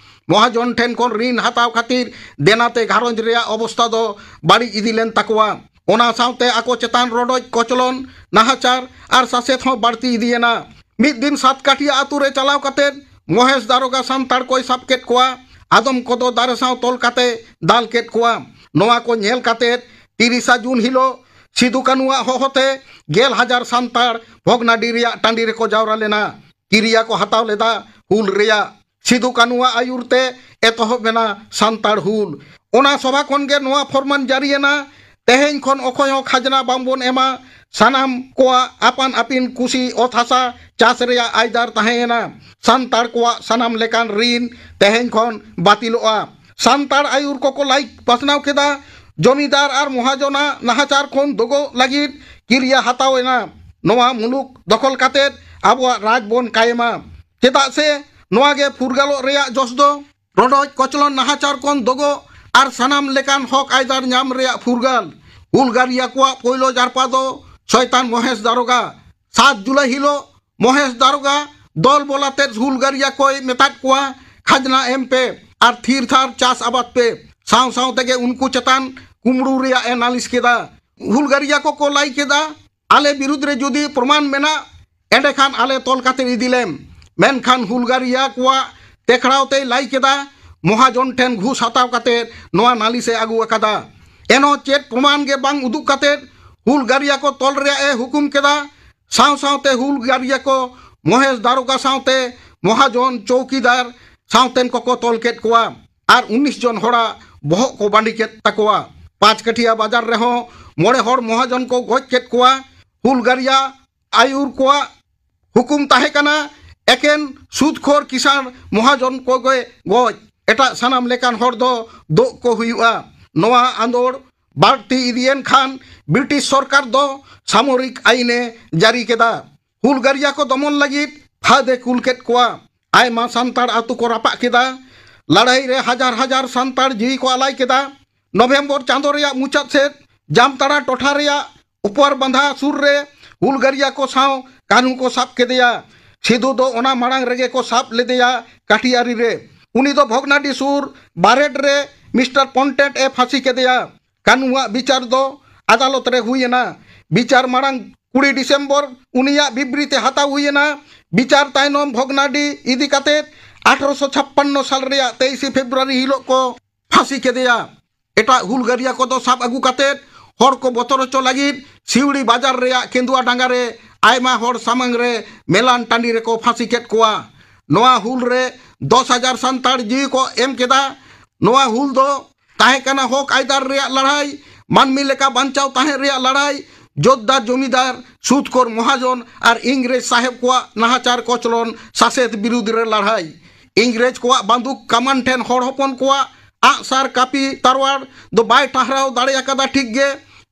ᱢᱚᱦᱟᱡᱚᱱ ᱴᱷᱮᱱ ᱠᱷᱚᱱ ᱨᱤᱱ ᱦᱟᱛᱟᱣ ᱠᱷᱟᱹᱛᱤᱨ ᱫᱮᱱᱟᱛᱮ ᱜᱷᱟᱨᱚᱸᱡᱽ ᱨᱮᱭᱟᱜ ᱚᱵᱚᱥᱛᱟ ᱫᱚ ᱵᱟᱹᱲᱤᱡ ᱤᱫᱤ ᱞᱮᱱ ᱛᱟᱠᱚᱣᱟ᱾ ᱚᱱᱟ ᱥᱟᱶᱛᱮ ᱟᱠᱚ ᱪᱮᱛᱟᱱ ᱨᱚᱰᱚᱡ ᱠᱚᱪᱞᱚᱱ, ᱱᱟᱦᱟᱪᱟᱨ ᱟᱨ ᱥᱟᱥᱮᱛ ᱦᱚᱸ ᱵᱟᱹᱲᱛᱤ ᱤᱫᱤᱭᱮᱱᱟ᱾ ᱢᱤᱫ ᱫᱤᱱ ᱥᱟᱛᱠᱟᱴᱷᱤᱭᱟ ᱟᱛᱳ ᱨᱮ ᱪᱟᱞᱟᱣ ᱠᱟᱛᱮ ᱢᱚᱦᱮᱥ ᱫᱟᱨᱚᱜᱟ ᱥᱟᱱᱛᱟᱲ ᱠᱚᱭ ᱥᱟᱵ ᱠᱮᱫ ᱠᱚᱣᱟ᱾ ᱟᱫᱚᱢ ᱠᱚᱫᱚ ᱫᱟᱨᱮ ᱥᱟᱶ ᱛᱚᱞ ᱠᱟᱛᱮ ᱫᱟᱞ ᱠᱮᱫ ᱠᱚᱣᱟ᱾ ᱱᱚᱣᱟ ᱠᱚ ᱧᱮᱞ ᱠᱟᱛᱮ ᱛᱤᱨᱤᱥᱟ ᱡᱩᱱ ᱦᱤᱞᱳᱜ ᱥᱤᱫᱩ ᱠᱟᱹᱱᱩᱣᱟᱜ ᱦᱚᱦᱚᱛᱮ ᱜᱮᱞ ᱦᱟᱡᱟᱨ ᱥᱟᱱᱛᱟᱲ ᱵᱷᱚᱜᱽᱱᱟᱰᱤ ᱨᱮᱭᱟᱜ ᱴᱟᱺᱰᱤ ᱨᱮᱠᱚ ᱡᱟᱣᱨᱟ ᱞᱮᱱᱟ᱾ ᱠᱤᱨᱤᱭᱟ ᱠᱚ ᱦᱟᱛᱟᱣ ᱞᱮᱫᱟ ᱦᱩᱞ ᱨᱮᱭᱟᱜ᱾ ᱥᱤᱫᱩ ᱠᱟᱹᱱᱩᱣᱟᱜ ᱟᱹᱭᱩᱨ ᱛᱮ ᱮᱛᱚᱦᱚᱵ ᱮᱱᱟ ᱥᱟᱱᱛᱟᱲ ᱦᱩᱞ᱾ ᱚᱱᱟ ᱥᱚᱵᱷᱟ ᱠᱷᱚᱱ ᱜᱮ ᱱᱚᱣᱟ ᱯᱷᱚᱨᱢᱟᱱ ᱡᱟᱹᱨᱤᱭᱮᱱᱟ, "ᱛᱮᱦᱮᱧ ᱠᱷᱚᱱ ᱚᱠᱚᱭ ᱦᱚᱸ ᱠᱷᱟᱡᱽᱱᱟ ᱵᱟᱝᱵᱚᱱ ᱮᱢᱟ, ᱥᱟᱱᱟᱢ ᱠᱚᱣᱟᱜ ᱟᱯᱟᱱ ᱟᱹᱯᱤᱱ ᱠᱩᱥᱤ ᱚᱛ ᱦᱟᱥᱟ ᱪᱟᱥ ᱨᱮᱭᱟᱜ ᱟᱭᱫᱟᱨ ᱛᱟᱦᱮᱸᱭᱮᱱᱟ᱾ ᱥᱟᱱᱛᱟᱲ ᱠᱚᱣᱟᱜ ᱥᱟᱱᱟᱢ ᱞᱮᱠᱟᱱ ᱨᱤᱱ ᱛᱮᱦᱮᱧ ᱠᱷᱚᱱ ᱵᱟᱹᱛᱤᱞᱚᱜᱼᱟ᱾" ᱥᱟᱱᱛᱟᱲ ᱟᱹᱭᱩᱨ ᱠᱚᱠᱚ ᱞᱟᱹᱭ ᱯᱟᱥᱱᱟᱣ ᱠᱮᱫᱟ, ᱡᱚᱢᱤᱫᱟᱨ ᱟᱨ ᱢᱚᱦᱟᱡᱚᱱᱟᱜ ᱱᱟᱦᱟᱪᱟᱨ ᱠᱷᱚᱱ ᱫᱚᱜᱚᱜ ᱞᱟᱹᱜᱤᱫ ᱠᱤᱨᱤᱭᱟ ᱦᱟᱛᱟᱣ ᱮᱱᱟ᱾ ᱱᱚᱣᱟ ᱢᱩᱞᱩᱠ ᱫᱚᱠᱷᱚᱞ ᱠᱟᱛᱮ ᱟᱵᱚᱣᱟᱜ ᱨᱟᱡᱽ ᱵᱚᱱ ᱠᱟᱭᱮᱢᱟ, ᱪᱮᱫᱟᱜ ᱥᱮ ᱱᱚᱣᱟ ᱜᱮ ᱯᱷᱩᱨᱜᱟᱞᱚᱜ ᱨᱮᱭᱟᱜ ᱡᱚᱥ ᱫᱚ᱾ ᱨᱚᱰᱚᱡ ᱠᱚᱪᱞᱚᱱ ᱱᱟᱦᱟᱪᱟᱨ ᱠᱷᱚᱱ ᱫᱚᱜᱚᱜ ᱟᱨ ᱥᱟᱱᱟᱢ ᱞᱮᱠᱟᱱ ᱦᱚᱠ ᱟᱭᱫᱟᱨ ᱧᱟᱢ ᱨᱮᱭᱟᱜ ᱯᱷᱩᱨᱜᱟᱞ᱾ ᱦᱩᱞᱜᱟᱹᱨᱤᱭᱟ ᱠᱚᱣᱟᱜ ᱯᱳᱭᱞᱳ ᱡᱟᱨᱯᱟ ᱫᱚ ᱥᱚᱭᱛᱟᱱ ᱢᱚᱦᱮᱥ ᱫᱟᱨᱚᱜᱟ᱾ ᱥᱟᱛ ᱡᱩᱞᱟᱭ ᱦᱤᱞᱳᱜ ᱢᱚᱦᱮᱥ ᱫᱟᱨᱚᱜᱟ ᱫᱚᱞ ᱵᱚᱞᱟᱛᱮ ᱦᱩᱞᱜᱟᱹᱨᱤᱭᱟ ᱠᱚᱭ ᱢᱮᱛᱟᱫ ᱠᱚᱣᱟ, ᱠᱷᱟᱡᱽᱱᱟ ᱮᱢ ᱯᱮ ᱟᱨ ᱛᱷᱤᱨ ᱛᱷᱟᱨ ᱪᱟᱥ ᱟᱵᱟᱫ ᱯᱮ᱾ ᱥᱟᱶ ᱥᱟᱶ ᱛᱮᱜᱮ ᱩᱱᱠᱩ ᱪᱮᱛᱟᱱ ᱠᱩᱢᱲᱩ ᱨᱮᱭᱟᱜ ᱮ ᱱᱟᱞᱤᱥ ᱠᱮᱫᱟ᱾ ᱦᱩᱞᱜᱟᱹᱨᱤᱭᱟ ᱠᱚᱠᱚ ᱞᱟᱹᱭ ᱠᱮᱫᱟ, ᱟᱞᱮ ᱵᱤᱨᱩᱫᱽ ᱨᱮ ᱡᱩᱫᱤ ᱯᱨᱚᱢᱟᱱ ᱢᱮᱱᱟᱜ, ᱮᱸᱰᱮᱠᱷᱟᱱ ᱟᱞᱮ ᱛᱚᱞ ᱠᱟᱛᱮ ᱤᱫᱤ ᱞᱮᱢ᱾ ᱢᱮᱱᱠᱷᱟᱱ ᱦᱩᱞᱜᱟᱹᱨᱤᱭᱟ ᱠᱚᱣᱟᱜ ᱛᱮᱠᱷᱲᱟᱣ ᱛᱮᱭ ᱞᱟᱹᱭ ᱠᱮᱫᱟ, ᱢᱚᱦᱟᱡᱚᱱ ᱴᱷᱮᱱ ᱜᱷᱩᱥ ᱦᱟᱛᱟᱣ ᱠᱟᱛᱮ ᱱᱚᱣᱟ ᱱᱟᱞᱤᱥ ᱮ ᱟᱹᱜᱩ ᱟᱠᱟᱫᱟ᱾ ᱮᱱᱦᱚᱸ ᱪᱮᱫ ᱯᱨᱚᱢᱟᱱ ᱜᱮ ᱵᱟᱝ ᱩᱫᱩᱜ ᱠᱟᱛᱮ ᱦᱩᱞᱜᱟᱹᱨᱤᱭᱟ ᱠᱚ ᱛᱚᱞ ᱨᱮᱭᱟᱜ ᱮ ᱦᱩᱠᱩᱢ ᱠᱮᱫᱟ᱾ ᱥᱟᱶ ᱥᱟᱶᱛᱮ ᱦᱩᱞᱜᱟᱹᱨᱤᱭᱟ ᱠᱚ ᱢᱚᱦᱮᱥ ᱫᱟᱨᱚᱜᱟ ᱥᱟᱶᱛᱮ ᱢᱚᱦᱟᱡᱚᱱ ᱪᱚᱣᱠᱤᱫᱟᱨ ᱥᱟᱶᱛᱮᱱ ᱠᱚᱠᱚ ᱛᱚᱞ ᱠᱮᱫ ᱠᱚᱣᱟ ᱟᱨ ᱩᱱᱤᱥ ᱡᱚᱱ ᱦᱚᱲᱟᱜ ᱵᱚᱦᱚᱜ ᱠᱚ ᱵᱟᱺᱰᱤ ᱠᱮᱫ ᱛᱟᱠᱚᱣᱟ᱾ ᱯᱟᱸᱪ ᱠᱟᱹᱴᱷᱤᱭᱟ ᱵᱟᱡᱟᱨ ᱨᱮᱦᱚᱸ ᱢᱚᱬᱮ ᱦᱚᱲ ᱢᱚᱦᱟᱡᱚᱱ ᱠᱚ ᱜᱚᱡ ᱠᱮᱫ ᱠᱚᱣᱟ᱾ ᱦᱩᱞᱜᱟᱹᱨᱤᱭᱟ ᱟᱹᱭᱩᱨ ᱠᱚᱣᱟᱜ ᱦᱩᱠᱩᱢ ᱛᱟᱦᱮᱸ ᱠᱟᱱᱟ, ᱮᱠᱮᱱ ᱥᱩᱫᱽᱠᱷᱳᱨ ᱠᱤᱥᱟᱬ ᱢᱚᱦᱟᱡᱚᱱ ᱠᱚᱜᱮ ᱜᱚᱡ, ᱮᱴᱟᱜ ᱥᱟᱱᱟᱢ ᱞᱮᱠᱟᱱ ᱦᱚᱲ ᱫᱚ ᱫᱳᱜ ᱠᱚ ᱦᱩᱭᱩᱜᱼᱟ᱾ ᱱᱚᱣᱟ ᱟᱸᱫᱳᱲ ᱵᱟᱹᱲᱛᱤ ᱤᱫᱤᱭᱮᱱ ᱠᱷᱟᱱ ᱵᱨᱤᱴᱤᱥ ᱥᱚᱨᱠᱟᱨ ᱫᱚ ᱥᱟᱢᱚᱨᱤᱠ ᱟᱹᱭᱤᱱᱮ ᱡᱟᱹᱨᱤ ᱠᱮᱫᱟ᱾ ᱦᱩᱞᱜᱟᱹᱨᱤᱭᱟ ᱠᱚ ᱫᱚᱢᱚᱱ ᱞᱟᱹᱜᱤᱫ ᱯᱷᱟᱹᱫ ᱮ ᱠᱩᱞ ᱠᱮᱫ ᱠᱚᱣᱟ᱾ ᱟᱭᱢᱟ ᱥᱟᱱᱛᱟᱲ ᱟᱹᱛᱩ ᱠᱚ ᱨᱟᱯᱟᱜ ᱠᱮᱫᱟ᱾ ᱞᱟᱹᱲᱦᱟᱹᱭ ᱨᱮ ᱦᱟᱡᱟᱨ ᱦᱟᱡᱟᱨ ᱥᱟᱱᱛᱟᱲ ᱡᱤᱣᱤ ᱠᱚ ᱟᱞᱟᱭ ᱠᱮᱫᱟ᱾ ᱱᱚᱵᱷᱮᱢᱵᱚᱨ ᱪᱟᱸᱫᱚ ᱨᱮᱭᱟᱜ ᱢᱩᱪᱟᱹᱫ ᱥᱮᱫ ᱡᱟᱢᱛᱟᱲᱟ ᱴᱚᱴᱷᱟ ᱨᱮᱭᱟᱜ ᱩᱯᱚᱨ ᱵᱟᱸᱫᱷᱟ ᱥᱩᱨ ᱨᱮ ᱦᱩᱞᱜᱟᱹᱨᱤᱭᱟ ᱠᱚ ᱥᱟᱶ ᱠᱟᱹᱱᱦᱩ ᱠᱚ ᱥᱟᱵ ᱠᱮᱫᱮᱭᱟ᱾ ᱥᱤᱫᱷᱩ ᱫᱚ ᱚᱱᱟ ᱢᱟᱲᱟᱝ ᱨᱮᱜᱮ ᱠᱚ ᱥᱟᱵ ᱞᱮᱫᱮᱭᱟ ᱠᱟᱴᱷᱤᱭᱟᱨᱤ ᱨᱮ᱾ ᱩᱱᱤ ᱫᱚ ᱵᱷᱚᱜᱽᱱᱟᱰᱤ ᱥᱩᱨ ᱵᱟᱨᱮᱰ ᱨᱮ ᱢᱤᱥᱴᱟᱨ ᱯᱚᱱᱴᱮᱱᱴ ᱮ ᱯᱷᱟᱸᱥᱤ ᱠᱮᱫᱮᱭᱟ᱾ ᱠᱟᱹᱱᱦᱩᱣᱟᱜ ᱵᱤᱪᱟᱨ ᱫᱚ ᱟᱫᱟᱞᱚᱛ ᱨᱮ ᱦᱩᱭ ᱮᱱᱟ᱾ ᱵᱤᱪᱟᱨ ᱢᱟᱲᱟᱝ ᱠᱩᱲᱤ ᱰᱤᱥᱮᱢᱵᱚᱨ ᱩᱱᱤᱭᱟᱜ ᱵᱤᱵᱨᱤᱛᱤ ᱦᱟᱛᱟᱣ ᱦᱩᱭ ᱮᱱᱟ᱾ ᱵᱤᱪᱟᱨ ᱛᱟᱭᱱᱚᱢ ᱵᱷᱚᱜᱽᱱᱟᱰᱤ ᱤᱫᱤ ᱠᱟᱛᱮ ᱟᱴᱷᱨᱚᱥᱚ ᱪᱷᱟᱯᱯᱟᱱᱱᱚ ᱥᱟᱞ ᱨᱮᱭᱟᱜ ᱛᱮᱭᱤᱥᱮ ᱯᱷᱮᱵᱽᱨᱩᱣᱟᱨᱤ ᱦᱤᱞᱳᱜ ᱠᱚ ᱯᱷᱟᱸᱥᱤ ᱠᱮᱫᱮᱭᱟ᱾ ᱮᱴᱟᱜ ᱦᱩᱞᱜᱟᱹᱨᱤᱭᱟ ᱠᱚᱫᱚ ᱥᱟᱵ ᱟᱹᱜᱩ ᱠᱟᱛᱮ ᱦᱚᱲ ᱠᱚ ᱵᱚᱛᱚᱨ ᱦᱚᱪᱚ ᱞᱟᱹᱜᱤᱫ ᱥᱤᱣᱲᱤ ᱵᱟᱡᱟᱨ ᱨᱮᱭᱟᱜ ᱠᱮᱸᱫᱩᱣᱟ ᱰᱟᱸᱜᱟ ᱨᱮ ᱟᱭᱢᱟ ᱦᱚᱲ ᱥᱟᱢᱟᱝ ᱨᱮ ᱢᱮᱞᱟᱱ ᱴᱟᱺᱰᱤ ᱨᱮᱠᱚ ᱯᱷᱟᱸᱥᱤ ᱠᱮᱫ ᱠᱚᱣᱟ᱾ ᱱᱚᱣᱟ ᱦᱩᱞ ᱨᱮ ᱫᱚᱥ ᱦᱟᱡᱟᱨ ᱥᱟᱱᱛᱟᱲ ᱡᱤᱣᱤ ᱠᱚ ᱮᱢ ᱠᱮᱫᱟ᱾ ᱱᱚᱣᱟ ᱦᱩᱞ ᱫᱚ ᱛᱟᱦᱮᱸ ᱠᱟᱱᱟ ᱦᱚᱠ ᱟᱭᱫᱟᱨ ᱨᱮᱭᱟᱜ ᱞᱟᱹᱲᱦᱟᱹᱭ, ᱢᱟᱹᱱᱢᱤ ᱞᱮᱠᱟ ᱵᱟᱧᱪᱟᱣ ᱛᱟᱦᱮᱸ ᱨᱮᱭᱟᱜ ᱞᱟᱹᱲᱦᱟᱹᱭ, ᱡᱳᱫᱽᱫᱟᱨ ᱡᱚᱢᱤᱫᱟᱨ, ᱥᱩᱫᱽᱠᱷᱳᱨ ᱢᱚᱦᱟᱡᱚᱱ ᱟᱨ ᱤᱝᱨᱮᱡᱽ ᱥᱟᱦᱮᱵᱽ ᱠᱚᱣᱟᱜ ᱱᱟᱦᱟᱪᱟᱨ ᱠᱚᱪᱞᱚᱱ ᱥᱟᱥᱮᱛ ᱵᱤᱨᱩᱫᱽ ᱨᱮ ᱞᱟᱹᱲᱦᱟᱹᱭ᱾ ᱤᱝᱨᱮᱡᱽ ᱠᱚᱣᱟᱜ ᱵᱟᱱᱫᱩᱠ ᱠᱟᱢᱟᱱ ᱴᱷᱮᱱ ᱦᱚᱲ ᱦᱚᱯᱚᱱ ᱠᱚᱣᱟᱜ ᱟᱜᱼᱥᱟᱨ, ᱠᱟᱹᱯᱤ, ᱛᱟᱨᱣᱟᱲ ᱫᱚ ᱵᱟᱭ ᱴᱟᱨᱦᱟᱣ ᱫᱟᱲᱮ ᱟᱠᱟᱫᱟ ᱴᱷᱤᱠ ᱜᱮ,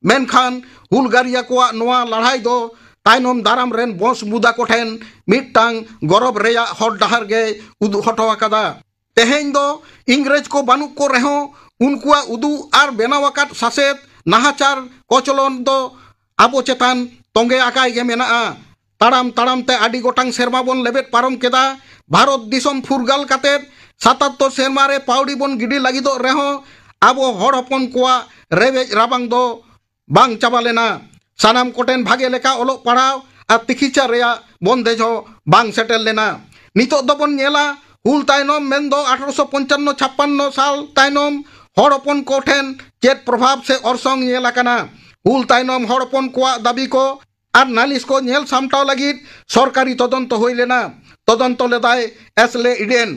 ᱢᱮᱱᱠᱷᱟᱱ ᱦᱩᱞᱜᱟᱹᱨᱤᱭᱟᱹ ᱠᱚᱣᱟᱜ ᱱᱚᱣᱟ ᱞᱟᱲᱦᱟᱭ ᱫᱚ ᱛᱟᱭᱱᱚᱢ ᱫᱟᱨᱟᱢ ᱨᱮᱱ ᱵᱚᱸᱥ ᱢᱩᱫᱟ ᱠᱚ ᱴᱷᱮᱱ ᱢᱤᱫᱴᱟᱝ ᱜᱚᱨᱚᱵ ᱨᱮᱭᱟᱜ ᱦᱚᱨ ᱰᱟᱦᱟᱨ ᱜᱮᱭ ᱩᱫᱩᱜ ᱦᱚᱴᱚ ᱟᱠᱟᱫᱟ᱾ ᱛᱮᱦᱮᱧ ᱫᱚ ᱤᱝᱨᱮᱡᱽ ᱠᱚ ᱵᱟᱹᱱᱩᱜ ᱠᱚ ᱨᱮᱦᱚᱸ, ᱩᱱᱠᱩᱣᱟᱜ ᱩᱫᱩᱜ ᱟᱨ ᱵᱮᱱᱟᱣ ᱟᱠᱟᱫ ᱥᱟᱥᱮᱛ, ᱱᱟᱦᱟᱪᱟᱨ, ᱠᱚᱪᱞᱚᱱ ᱫᱚ ᱟᱵᱚ ᱪᱮᱛᱟᱱ ᱛᱚᱸᱜᱮ ᱟᱠᱟᱭ ᱜᱮ ᱢᱮᱱᱟᱜᱼᱟ᱾ ᱛᱟᱲᱟᱢ ᱛᱟᱲᱟᱢ ᱛᱮ ᱟᱹᱰᱤ ᱜᱚᱴᱟᱝ ᱥᱮᱨᱢᱟ ᱵᱚᱱ ᱞᱮᱵᱮᱫ ᱯᱟᱨᱚᱢ ᱠᱮᱫᱟ᱾ ᱵᱷᱟᱨᱚᱛ ᱫᱤᱥᱚᱢ ᱯᱷᱩᱨᱜᱟᱹᱞ ᱠᱟᱛᱮᱫ ᱥᱟᱛᱟᱛᱛᱚᱨ ᱥᱮᱨᱢᱟ ᱨᱮ ᱯᱟᱹᱣᱲᱤ ᱵᱚᱱ ᱜᱤᱰᱤ ᱞᱟᱹᱜᱤᱫᱚᱜ ᱨᱮᱦᱚᱸ, ᱟᱵᱚ ᱦᱚᱲ ᱦᱚᱯᱚᱱ ᱠᱚᱣᱟᱜ ᱨᱮᱵᱮᱡ ᱨᱟᱵᱟᱝ ᱫᱚ ᱵᱟᱝ ᱪᱟᱵᱟ ᱞᱮᱱᱟ᱾ ᱥᱟᱱᱟᱢ ᱠᱚᱴᱷᱮᱱ ᱵᱷᱟᱜᱮ ᱞᱮᱠᱟ ᱚᱞᱚᱜ ᱯᱟᱲᱦᱟᱣ ᱟᱨ ᱛᱤᱠᱤᱪᱷᱟ ᱨᱮᱭᱟᱜ ᱵᱚᱱᱫᱮᱡᱽ ᱦᱚᱸ ᱵᱟᱝ ᱥᱮᱴᱮᱨ ᱞᱮᱱᱟ᱾ ᱱᱤᱛᱚᱜ ᱫᱚᱵᱚᱱ ᱧᱮᱞᱟ, ᱦᱩᱞ ᱛᱟᱭᱱᱚᱢ ᱢᱮᱱᱫᱚ ᱟᱴᱷᱨᱚᱥᱚ ᱯᱚᱧᱪᱟᱱᱱᱚ ᱪᱷᱟᱯᱯᱟᱱᱱᱚ ᱥᱟᱞ ᱛᱟᱭᱱᱚᱢ ᱦᱚᱲ ᱦᱚᱯᱚᱱ ᱠᱚ ᱴᱷᱮᱱ ᱪᱮᱫ ᱯᱨᱚᱵᱷᱟᱵᱽ ᱥᱮ ᱚᱨᱥᱚᱝ ᱧᱮᱞ ᱟᱠᱟᱱᱟ? ᱦᱩᱞ ᱛᱟᱭᱱᱚᱢ ᱦᱚᱲ ᱦᱚᱯᱚᱱ ᱠᱚᱣᱟᱜ ᱫᱟᱹᱵᱤ ᱠᱚ ᱟᱨ ᱱᱟᱞᱤᱥ ᱠᱚ ᱧᱮᱞ ᱥᱟᱢᱴᱟᱣ ᱞᱟᱹᱜᱤᱫ ᱥᱚᱨᱠᱟᱨᱤ ᱛᱚᱫᱚᱱᱛᱚ ᱦᱩᱭ ᱞᱮᱱᱟ᱾ ᱛᱚᱫᱚᱱᱛᱚ ᱞᱮᱫᱟᱭ ᱮᱥᱞᱮ ᱤᱰᱮᱱ᱾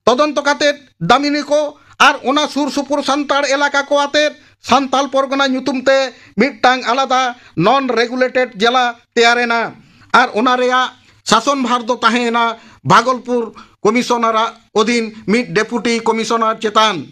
ᱛᱚᱫᱚᱱᱛᱚ ᱠᱟᱛᱮ ᱫᱟᱢᱤᱱᱤ ᱠᱚ ᱟᱨ ᱚᱱᱟ ᱥᱩᱨ ᱥᱩᱯᱩᱨ ᱥᱟᱱᱛᱟᱲ ᱮᱞᱟᱠᱟ ᱠᱚ ᱟᱛᱮ ᱥᱟᱱᱛᱟᱞ ᱯᱚᱨᱜᱚᱱᱟ ᱧᱩᱛᱩᱢ ᱛᱮ ᱢᱤᱫᱴᱟᱝ ᱟᱞᱟᱫᱟ non regulated ᱡᱮᱞᱟ ᱛᱮᱭᱟᱨ ᱮᱱᱟ ᱟᱨ ᱚᱱᱟ ᱨᱮᱭᱟᱜ ᱥᱟᱥᱚᱱ ᱵᱷᱟᱨ ᱫᱚ ᱛᱟᱦᱮᱸ ᱮᱱᱟ ᱵᱷᱟᱜᱚᱞᱯᱩᱨ ᱠᱚᱢᱤᱥᱚᱱᱟᱨᱟᱜ ᱚᱫᱷᱤᱱ ᱢᱤᱫ ᱰᱮᱯᱩᱴᱤ ᱠᱚᱢᱤᱥᱚᱱᱟᱨ ᱪᱮᱛᱟᱱ᱾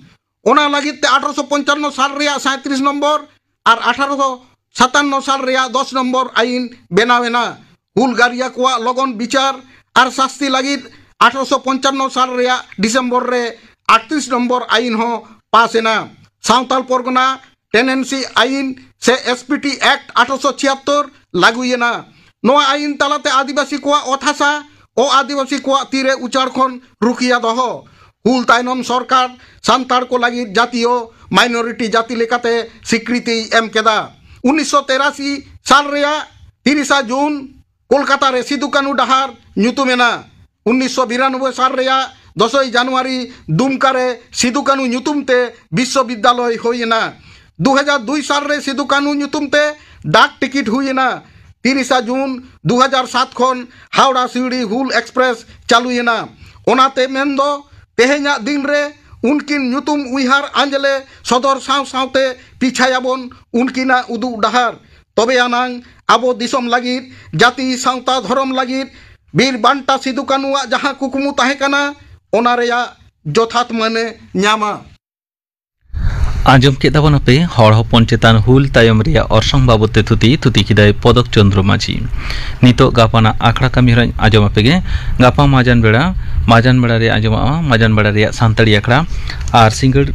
ᱚᱱᱟ ᱞᱟᱹᱜᱤᱫ ᱛᱮ ᱟᱴᱷᱨᱚᱥᱚ ᱯᱚᱧᱪᱟᱱᱱᱚ ᱥᱟᱞ ᱨᱮᱭᱟᱜ ᱥᱟᱸᱭᱛᱨᱤᱥ ᱱᱚᱢᱵᱚᱨ ᱟᱨ ᱟᱴᱷᱨᱚᱥᱚ ᱥᱟᱛᱟᱱᱱᱚ ᱥᱟᱞ ᱨᱮᱭᱟᱜ ᱫᱚᱥ ᱱᱚᱢᱵᱚᱨ ᱟᱭᱤᱱ ᱵᱮᱱᱟᱣ ᱮᱱᱟ᱾ ᱦᱩᱞᱜᱟᱹᱨᱤᱭᱟᱹ ᱠᱚᱣᱟᱜ ᱞᱚᱜᱚᱱ ᱵᱤᱪᱟᱨ ᱟᱨ ᱥᱟᱥᱛᱤ ᱞᱟᱹᱜᱤᱫ ᱟᱴᱷᱨᱚᱥᱚ ᱯᱚᱧᱪᱟᱱᱱᱚ ᱥᱟᱞ ᱨᱮᱭᱟᱜ ᱰᱤᱥᱮᱢᱵᱚᱨ ᱨᱮ ᱟᱴᱛᱨᱤᱥ ᱱᱚᱢᱵᱚᱨ ᱟᱭᱤᱱ ᱦᱚᱸ ᱯᱟᱥ ᱮᱱᱟ᱾ ᱥᱟᱶᱛᱟᱞ ᱯᱚᱨᱜᱚᱱᱟ ᱴᱮᱱᱮᱱᱥᱤ ᱟᱭᱤᱱ ᱥᱮ ᱮᱥ ᱯᱤ ᱴᱤ ᱮᱠᱴ ᱟᱴᱷᱨᱚᱥᱚ ᱪᱷᱤᱭᱟᱛᱛᱚᱨ ᱞᱟᱹᱜᱩᱭᱮᱱᱟ᱾ ᱱᱚᱣᱟ ᱟᱭᱤᱱ ᱛᱟᱞᱟᱛᱮ ᱟᱹᱫᱤᱵᱟᱹᱥᱤ ᱠᱚᱣᱟᱜ ᱚᱛ ᱦᱟᱥᱟ, ᱚ ᱟᱹᱫᱤᱵᱟᱹᱥᱤ ᱠᱚᱣᱟᱜ ᱛᱤᱨᱮ ᱩᱪᱟᱹᱲ ᱠᱷᱚᱱ ᱨᱩᱠᱷᱤᱭᱟᱹ ᱫᱚᱦᱚ᱾ ᱦᱩᱞ ᱛᱟᱭᱱᱚᱢ ᱥᱚᱨᱠᱟᱨ ᱥᱟᱱᱛᱟᱲ ᱠᱚ ᱞᱟᱹᱜᱤᱫ ᱡᱟᱹᱛᱤᱭᱚ minority ᱡᱟᱹᱛᱤ ᱞᱮᱠᱟᱛᱮ ᱥᱤᱠᱨᱤᱛᱤᱭ ᱮᱢ ᱠᱮᱫᱟ᱾ ᱩᱱᱤᱥᱥᱚ ᱛᱮᱨᱟᱥᱤ ᱥᱟᱞ ᱨᱮᱭᱟᱜ ᱛᱤᱨᱤᱥᱟ ᱡᱩᱱ ᱠᱳᱞᱠᱟᱛᱟ ᱨᱮ ᱥᱤᱫᱩ ᱠᱟᱹᱱᱦᱩ ᱰᱟᱦᱟᱨ ᱧᱩᱛᱩᱢ ᱮᱱᱟ᱾ ᱩᱱᱤᱥᱥᱚ ᱵᱤᱨᱟᱱᱚᱵᱵᱳᱭ ᱥᱟᱞ ᱨᱮᱭᱟᱜ ᱫᱚᱥᱚᱭ ᱡᱟᱱᱩᱣᱟᱨᱤ ᱫᱩᱢᱠᱟ ᱨᱮ ᱥᱤᱫᱩ ᱠᱟᱹᱱᱦᱩ ᱧᱩᱛᱩᱢ ᱛᱮ ᱵᱤᱥᱥᱚᱵᱤᱫᱽᱫᱟᱞᱚᱭ ᱦᱩᱭ ᱮᱱᱟ᱾ ᱫᱩ ᱦᱟᱡᱟᱨ ᱫᱩᱭ ᱥᱟᱞ ᱨᱮ ᱥᱤᱫᱩ ᱠᱟᱹᱱᱦᱩ ᱧᱩᱛᱩᱢ ᱛᱮ ᱰᱟᱠ ᱴᱤᱠᱤᱴ ᱦᱩᱭ ᱮᱱᱟ᱾ ᱛᱤᱨᱤᱥᱟ ᱡᱩᱱ ᱫᱩ ᱦᱟᱡᱟᱨ ᱥᱟᱛ ᱠᱷᱚᱱ ᱦᱟᱣᱲᱟ ᱥᱤᱣᱲᱤ ᱦᱩᱞ ᱮᱠᱥᱯᱨᱮᱥ ᱪᱟᱹᱞᱩᱭᱮᱱᱟ᱾ ᱚᱱᱟᱛᱮ ᱢᱮᱱᱫᱚ ᱛᱮᱦᱮᱧᱟᱜ ᱫᱤᱱ ᱨᱮ ᱩᱱᱠᱤᱱ ᱧᱩᱛᱩᱢ ᱩᱭᱦᱟᱹᱨ ᱟᱸᱡᱽᱞᱮ ᱥᱚᱫᱚᱨ ᱥᱟᱶ ᱥᱟᱶᱛᱮ ᱯᱤᱪᱷᱟᱭᱟᱵᱚᱱ ᱩᱱᱠᱤᱱᱟᱜ ᱩᱫᱩᱜ ᱰᱟᱦᱟᱨ᱾ ᱛᱚᱵᱮ ᱟᱱᱟᱝ ᱟᱵᱚ ᱫᱤᱥᱚᱢ ᱞᱟᱹᱜᱤᱫ, ᱡᱟᱹᱛᱤ ᱥᱟᱶᱛᱟ ᱫᱷᱚᱨᱚᱢ ᱞᱟᱹᱜᱤᱫ ᱵᱤᱨ ᱵᱟᱱᱴᱟ ᱥᱤᱫᱩ ᱠᱟᱹᱱᱩᱣᱟᱜ ᱡᱟᱦᱟᱸ ᱠᱩᱠᱢᱩ ᱛᱟᱦᱮᱸ ᱠᱟᱱᱟ, ᱚᱱᱟ ᱨᱮᱭᱟᱜ ᱡᱚᱛᱷᱟᱛ ᱢᱟᱹᱱᱮ ᱧᱟᱢᱟ᱾ ᱟᱸᱡᱚᱢ ᱠᱮᱫ ᱛᱟᱵᱚᱱᱟᱯᱮ ᱦᱚᱲ ᱦᱚᱯᱚᱱ ᱪᱮᱛᱟᱱ ᱦᱩᱞ ᱛᱟᱭᱚᱢ ᱨᱮᱭᱟᱜ ᱚᱨᱥᱚᱝ ᱵᱟᱵᱚᱛ ᱛᱮ ᱛᱷᱩᱛᱤ, ᱛᱷᱩᱛᱤ ᱠᱮᱫᱟᱭ ᱯᱚᱫᱚᱠ ᱪᱚᱱᱫᱨᱚ ᱢᱟᱹᱡᱷᱤ᱾ ᱱᱤᱛᱚᱜ ᱜᱟᱯᱟᱱᱟᱜ ᱟᱠᱷᱲᱟ ᱠᱟᱹᱢᱤ ᱦᱚᱨᱟᱧ ᱟᱸᱡᱚᱢ ᱟᱯᱮ ᱜᱮ᱾ ᱜᱟᱯᱟ ᱢᱟᱡᱟᱱ ᱵᱮᱲᱟ, ᱢᱟᱡᱟᱱ ᱵᱮᱲᱟ ᱨᱮ ᱟᱸᱡᱚᱢᱚᱜᱼᱟ ᱢᱟᱡᱟᱱ ᱵᱮᱲᱟ ᱨᱮᱭᱟᱜ ᱥᱟᱱᱛᱟᱲᱤ ᱟᱠᱷᱲᱟ, ᱟᱨ ᱥᱤᱸᱜᱟᱹᱲ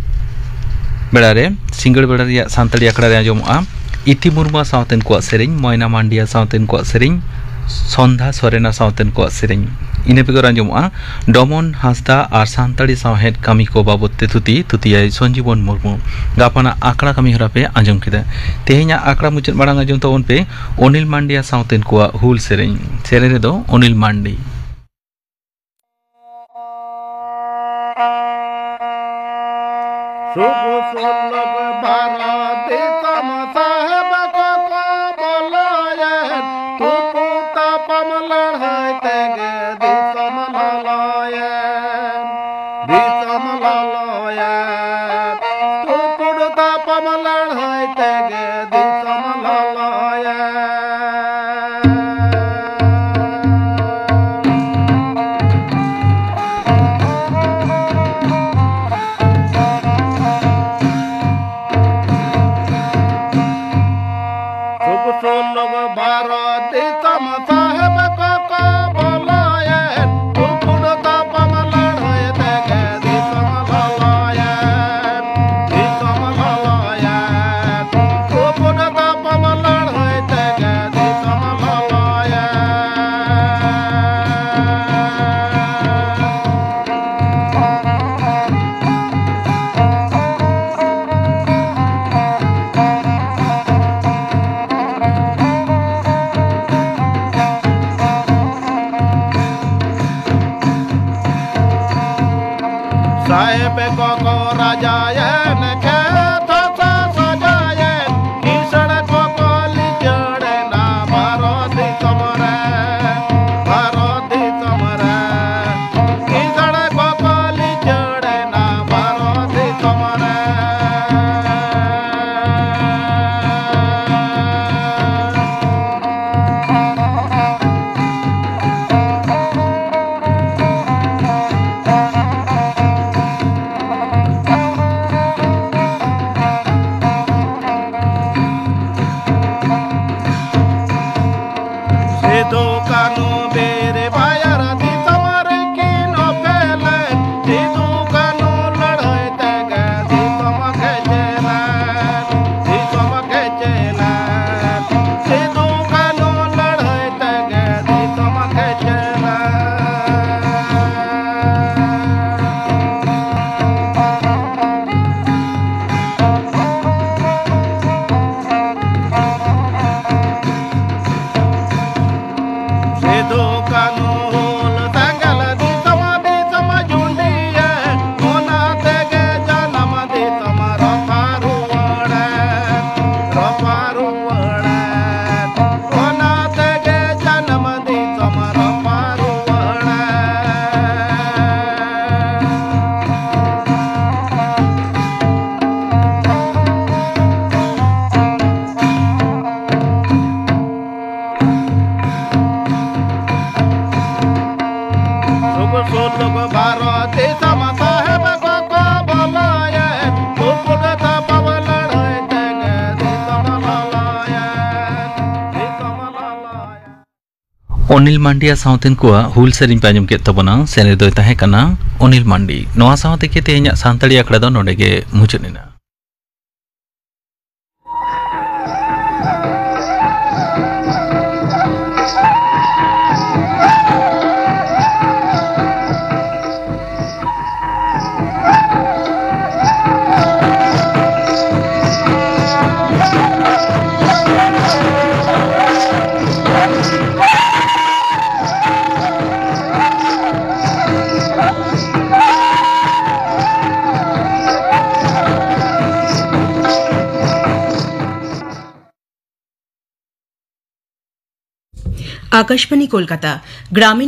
ᱵᱮᱲᱟ ᱨᱮ, ᱥᱤᱸᱜᱟᱹᱲ ᱵᱮᱲᱟ ᱨᱮᱭᱟᱜ ᱥᱟᱱᱛᱟᱲᱤ ᱟᱠᱷᱲᱟ ᱨᱮ ᱟᱸᱡᱚᱢᱚᱜᱼᱟ ᱤᱛᱤ ᱢᱩᱨᱢᱩ ᱥᱟᱶᱛᱮᱱ ᱠᱚᱣᱟᱜ ᱥᱮᱨᱮᱧ, ᱢᱚᱭᱱᱟ ᱢᱟᱱᱰᱤᱭᱟ ᱥᱟᱶᱛᱮᱱ ᱠᱚᱣᱟᱜ ᱥᱮᱨᱮᱧ, ᱥᱚᱱᱫᱷᱟ ᱥᱚᱨᱮᱱᱟ ᱥᱟᱶᱛᱮᱱ ᱠᱚᱣᱟᱜ ᱥᱮᱨᱮᱧ᱾ ᱤᱱᱟᱹ ᱵᱮᱜᱚᱨ ᱟᱸᱡᱚᱢᱚᱜᱼᱟ ᱰᱚᱢᱚᱱ ᱦᱟᱸᱥᱫᱟ ᱟᱨ ᱥᱟᱱᱛᱟᱲᱤ ᱥᱟᱶᱦᱮᱫ ᱠᱟᱹᱢᱤ ᱠᱚ ᱵᱟᱵᱚᱛ ᱛᱮ ᱛᱷᱩᱛᱤ, ᱛᱷᱩᱛᱤᱭᱟᱭ ᱥᱚᱧᱡᱤᱵᱚᱱ ᱢᱩᱨᱢᱩ᱾ ᱜᱟᱯᱟᱱᱟᱜ ᱟᱠᱷᱲᱟ ᱠᱟᱹᱢᱤ ᱦᱚᱨᱟ ᱯᱮ ᱟᱸᱡᱚᱢ ᱠᱮᱫᱟ᱾ ᱛᱮᱦᱮᱧᱟᱜ ᱟᱠᱷᱲᱟ ᱢᱩᱪᱟᱹᱫ ᱢᱟᱲᱟᱝ ᱟᱸᱡᱚᱢ ᱛᱟᱵᱚᱱ ᱯᱮ ᱚᱱᱤᱞ ᱢᱟᱱᱰᱤᱭᱟ ᱥᱟᱶᱛᱮᱱ ᱠᱚᱣᱟᱜ ᱦᱩᱞ ᱥᱮᱨᱮᱧ᱾ ᱥᱮᱨᱮᱧ ᱨᱮᱫᱚ ᱚᱱᱤᱞ ᱢᱟᱱᱰᱤ᱾ ᱥᱩᱵ ᱥᱩᱞᱩᱠ ᱵᱷᱟᱨᱚᱛ ᱫᱤᱥᱚᱢ ᱥᱟᱦᱮᱵ ᱠᱚᱠᱚ ᱵᱚᱞᱚᱭᱮᱱ, ᱛᱩᱯᱩ ᱛᱟᱯᱟᱢ ᱞᱟᱹᱲᱦᱟᱹᱭ ᱛᱮᱜᱮ ᱫᱤᱥᱚᱢ ᱞᱚᱞᱚᱭᱮᱱ, ᱫᱤᱥᱚᱢ ᱞᱚᱞᱚᱭᱮᱱ᱾ ᱛᱩᱯᱩᱫ ᱛᱟᱯᱟᱢ ᱞᱟᱹᱲᱦᱟᱹᱭ ᱛᱮᱜᱮ ᱫᱤᱥᱚᱢ ᱞᱚᱞᱚᱭᱮᱱ᱾ ᱥᱩᱠ ᱥᱩᱞᱩᱠ ᱵᱷᱟᱨᱚᱛ ᱫᱤᱥᱚᱢ ᱥᱟᱦᱮᱵ ᱠᱚᱠᱚ ᱵᱚᱞᱚᱭᱮᱱ, ᱛᱩᱯᱩᱫ ᱛᱟᱯᱟᱢ ᱞᱟᱹᱲᱦᱟᱹᱭ ᱛᱮᱜᱮ ᱫᱤᱥᱚᱢ ᱞᱚᱞᱚᱭᱮᱱ, ᱫᱤᱥᱚᱢ ᱞᱚᱞᱚᱭᱮᱱ᱾ ᱛᱩᱯᱩᱫ ᱛᱟᱯᱟᱢ ᱞᱟᱹᱲᱦᱟᱹᱭ ᱛᱮᱜᱮ ᱫᱤᱥᱚᱢ ᱞᱚᱞᱚᱭᱮᱱ᱾ ᱥᱟᱦᱮᱵ ᱠᱚᱠᱚ ᱨᱟᱡᱟᱭᱮᱱ, ᱠᱷᱮᱛ ᱦᱟᱥᱟ ᱥᱟᱡᱟᱭᱮᱱ, ᱠᱤᱥᱟᱹᱬ ᱠᱚᱠᱚ ᱞᱤᱪᱟᱹᱲᱮᱱᱟ ᱵᱷᱟᱨᱚᱛ ᱫᱤᱥᱚᱢ ᱨᱮ, ᱵᱷᱟᱨᱚᱛ ᱫᱤᱥᱚᱢ ᱨᱮ᱾ ᱠᱤᱥᱟᱹᱬ ᱠᱚᱠᱚ ᱞᱤᱪᱟᱹᱲᱮᱱᱟ ᱵᱷᱟᱨᱚᱛ ᱫᱤᱥᱚᱢ ᱨᱮ᱾ ᱚᱱᱤᱞ ᱢᱟᱱᱰᱤᱭᱟ ᱥᱟᱶᱛᱮᱱ ᱠᱚᱣᱟᱜ ᱦᱩᱞ ᱥᱮᱨᱮᱧ ᱯᱮ ᱟᱸᱡᱚᱢ ᱠᱮᱫ ᱛᱟᱵᱚᱱᱟ᱾ ᱥᱮᱨᱮᱧ ᱫᱚᱭ ᱛᱟᱦᱮᱸ ᱠᱟᱱᱟ ᱚᱱᱤᱞ ᱢᱟᱱᱰᱤ᱾ ᱱᱚᱣᱟ ᱥᱟᱶ ᱛᱮᱜᱮ ᱛᱮᱦᱮᱧᱟᱜ ᱥᱟᱱᱛᱟᱲᱤ ᱟᱠᱷᱲᱟ ᱫᱚ ᱱᱚᱰᱮ ᱜᱮ ᱢᱩᱪᱟᱹᱫ ᱮᱱᱟ᱾ ᱟᱠᱟᱥᱵᱟᱱᱤ ᱠᱳᱞᱠᱟᱛᱟ, ᱜᱨᱟᱢᱤᱱ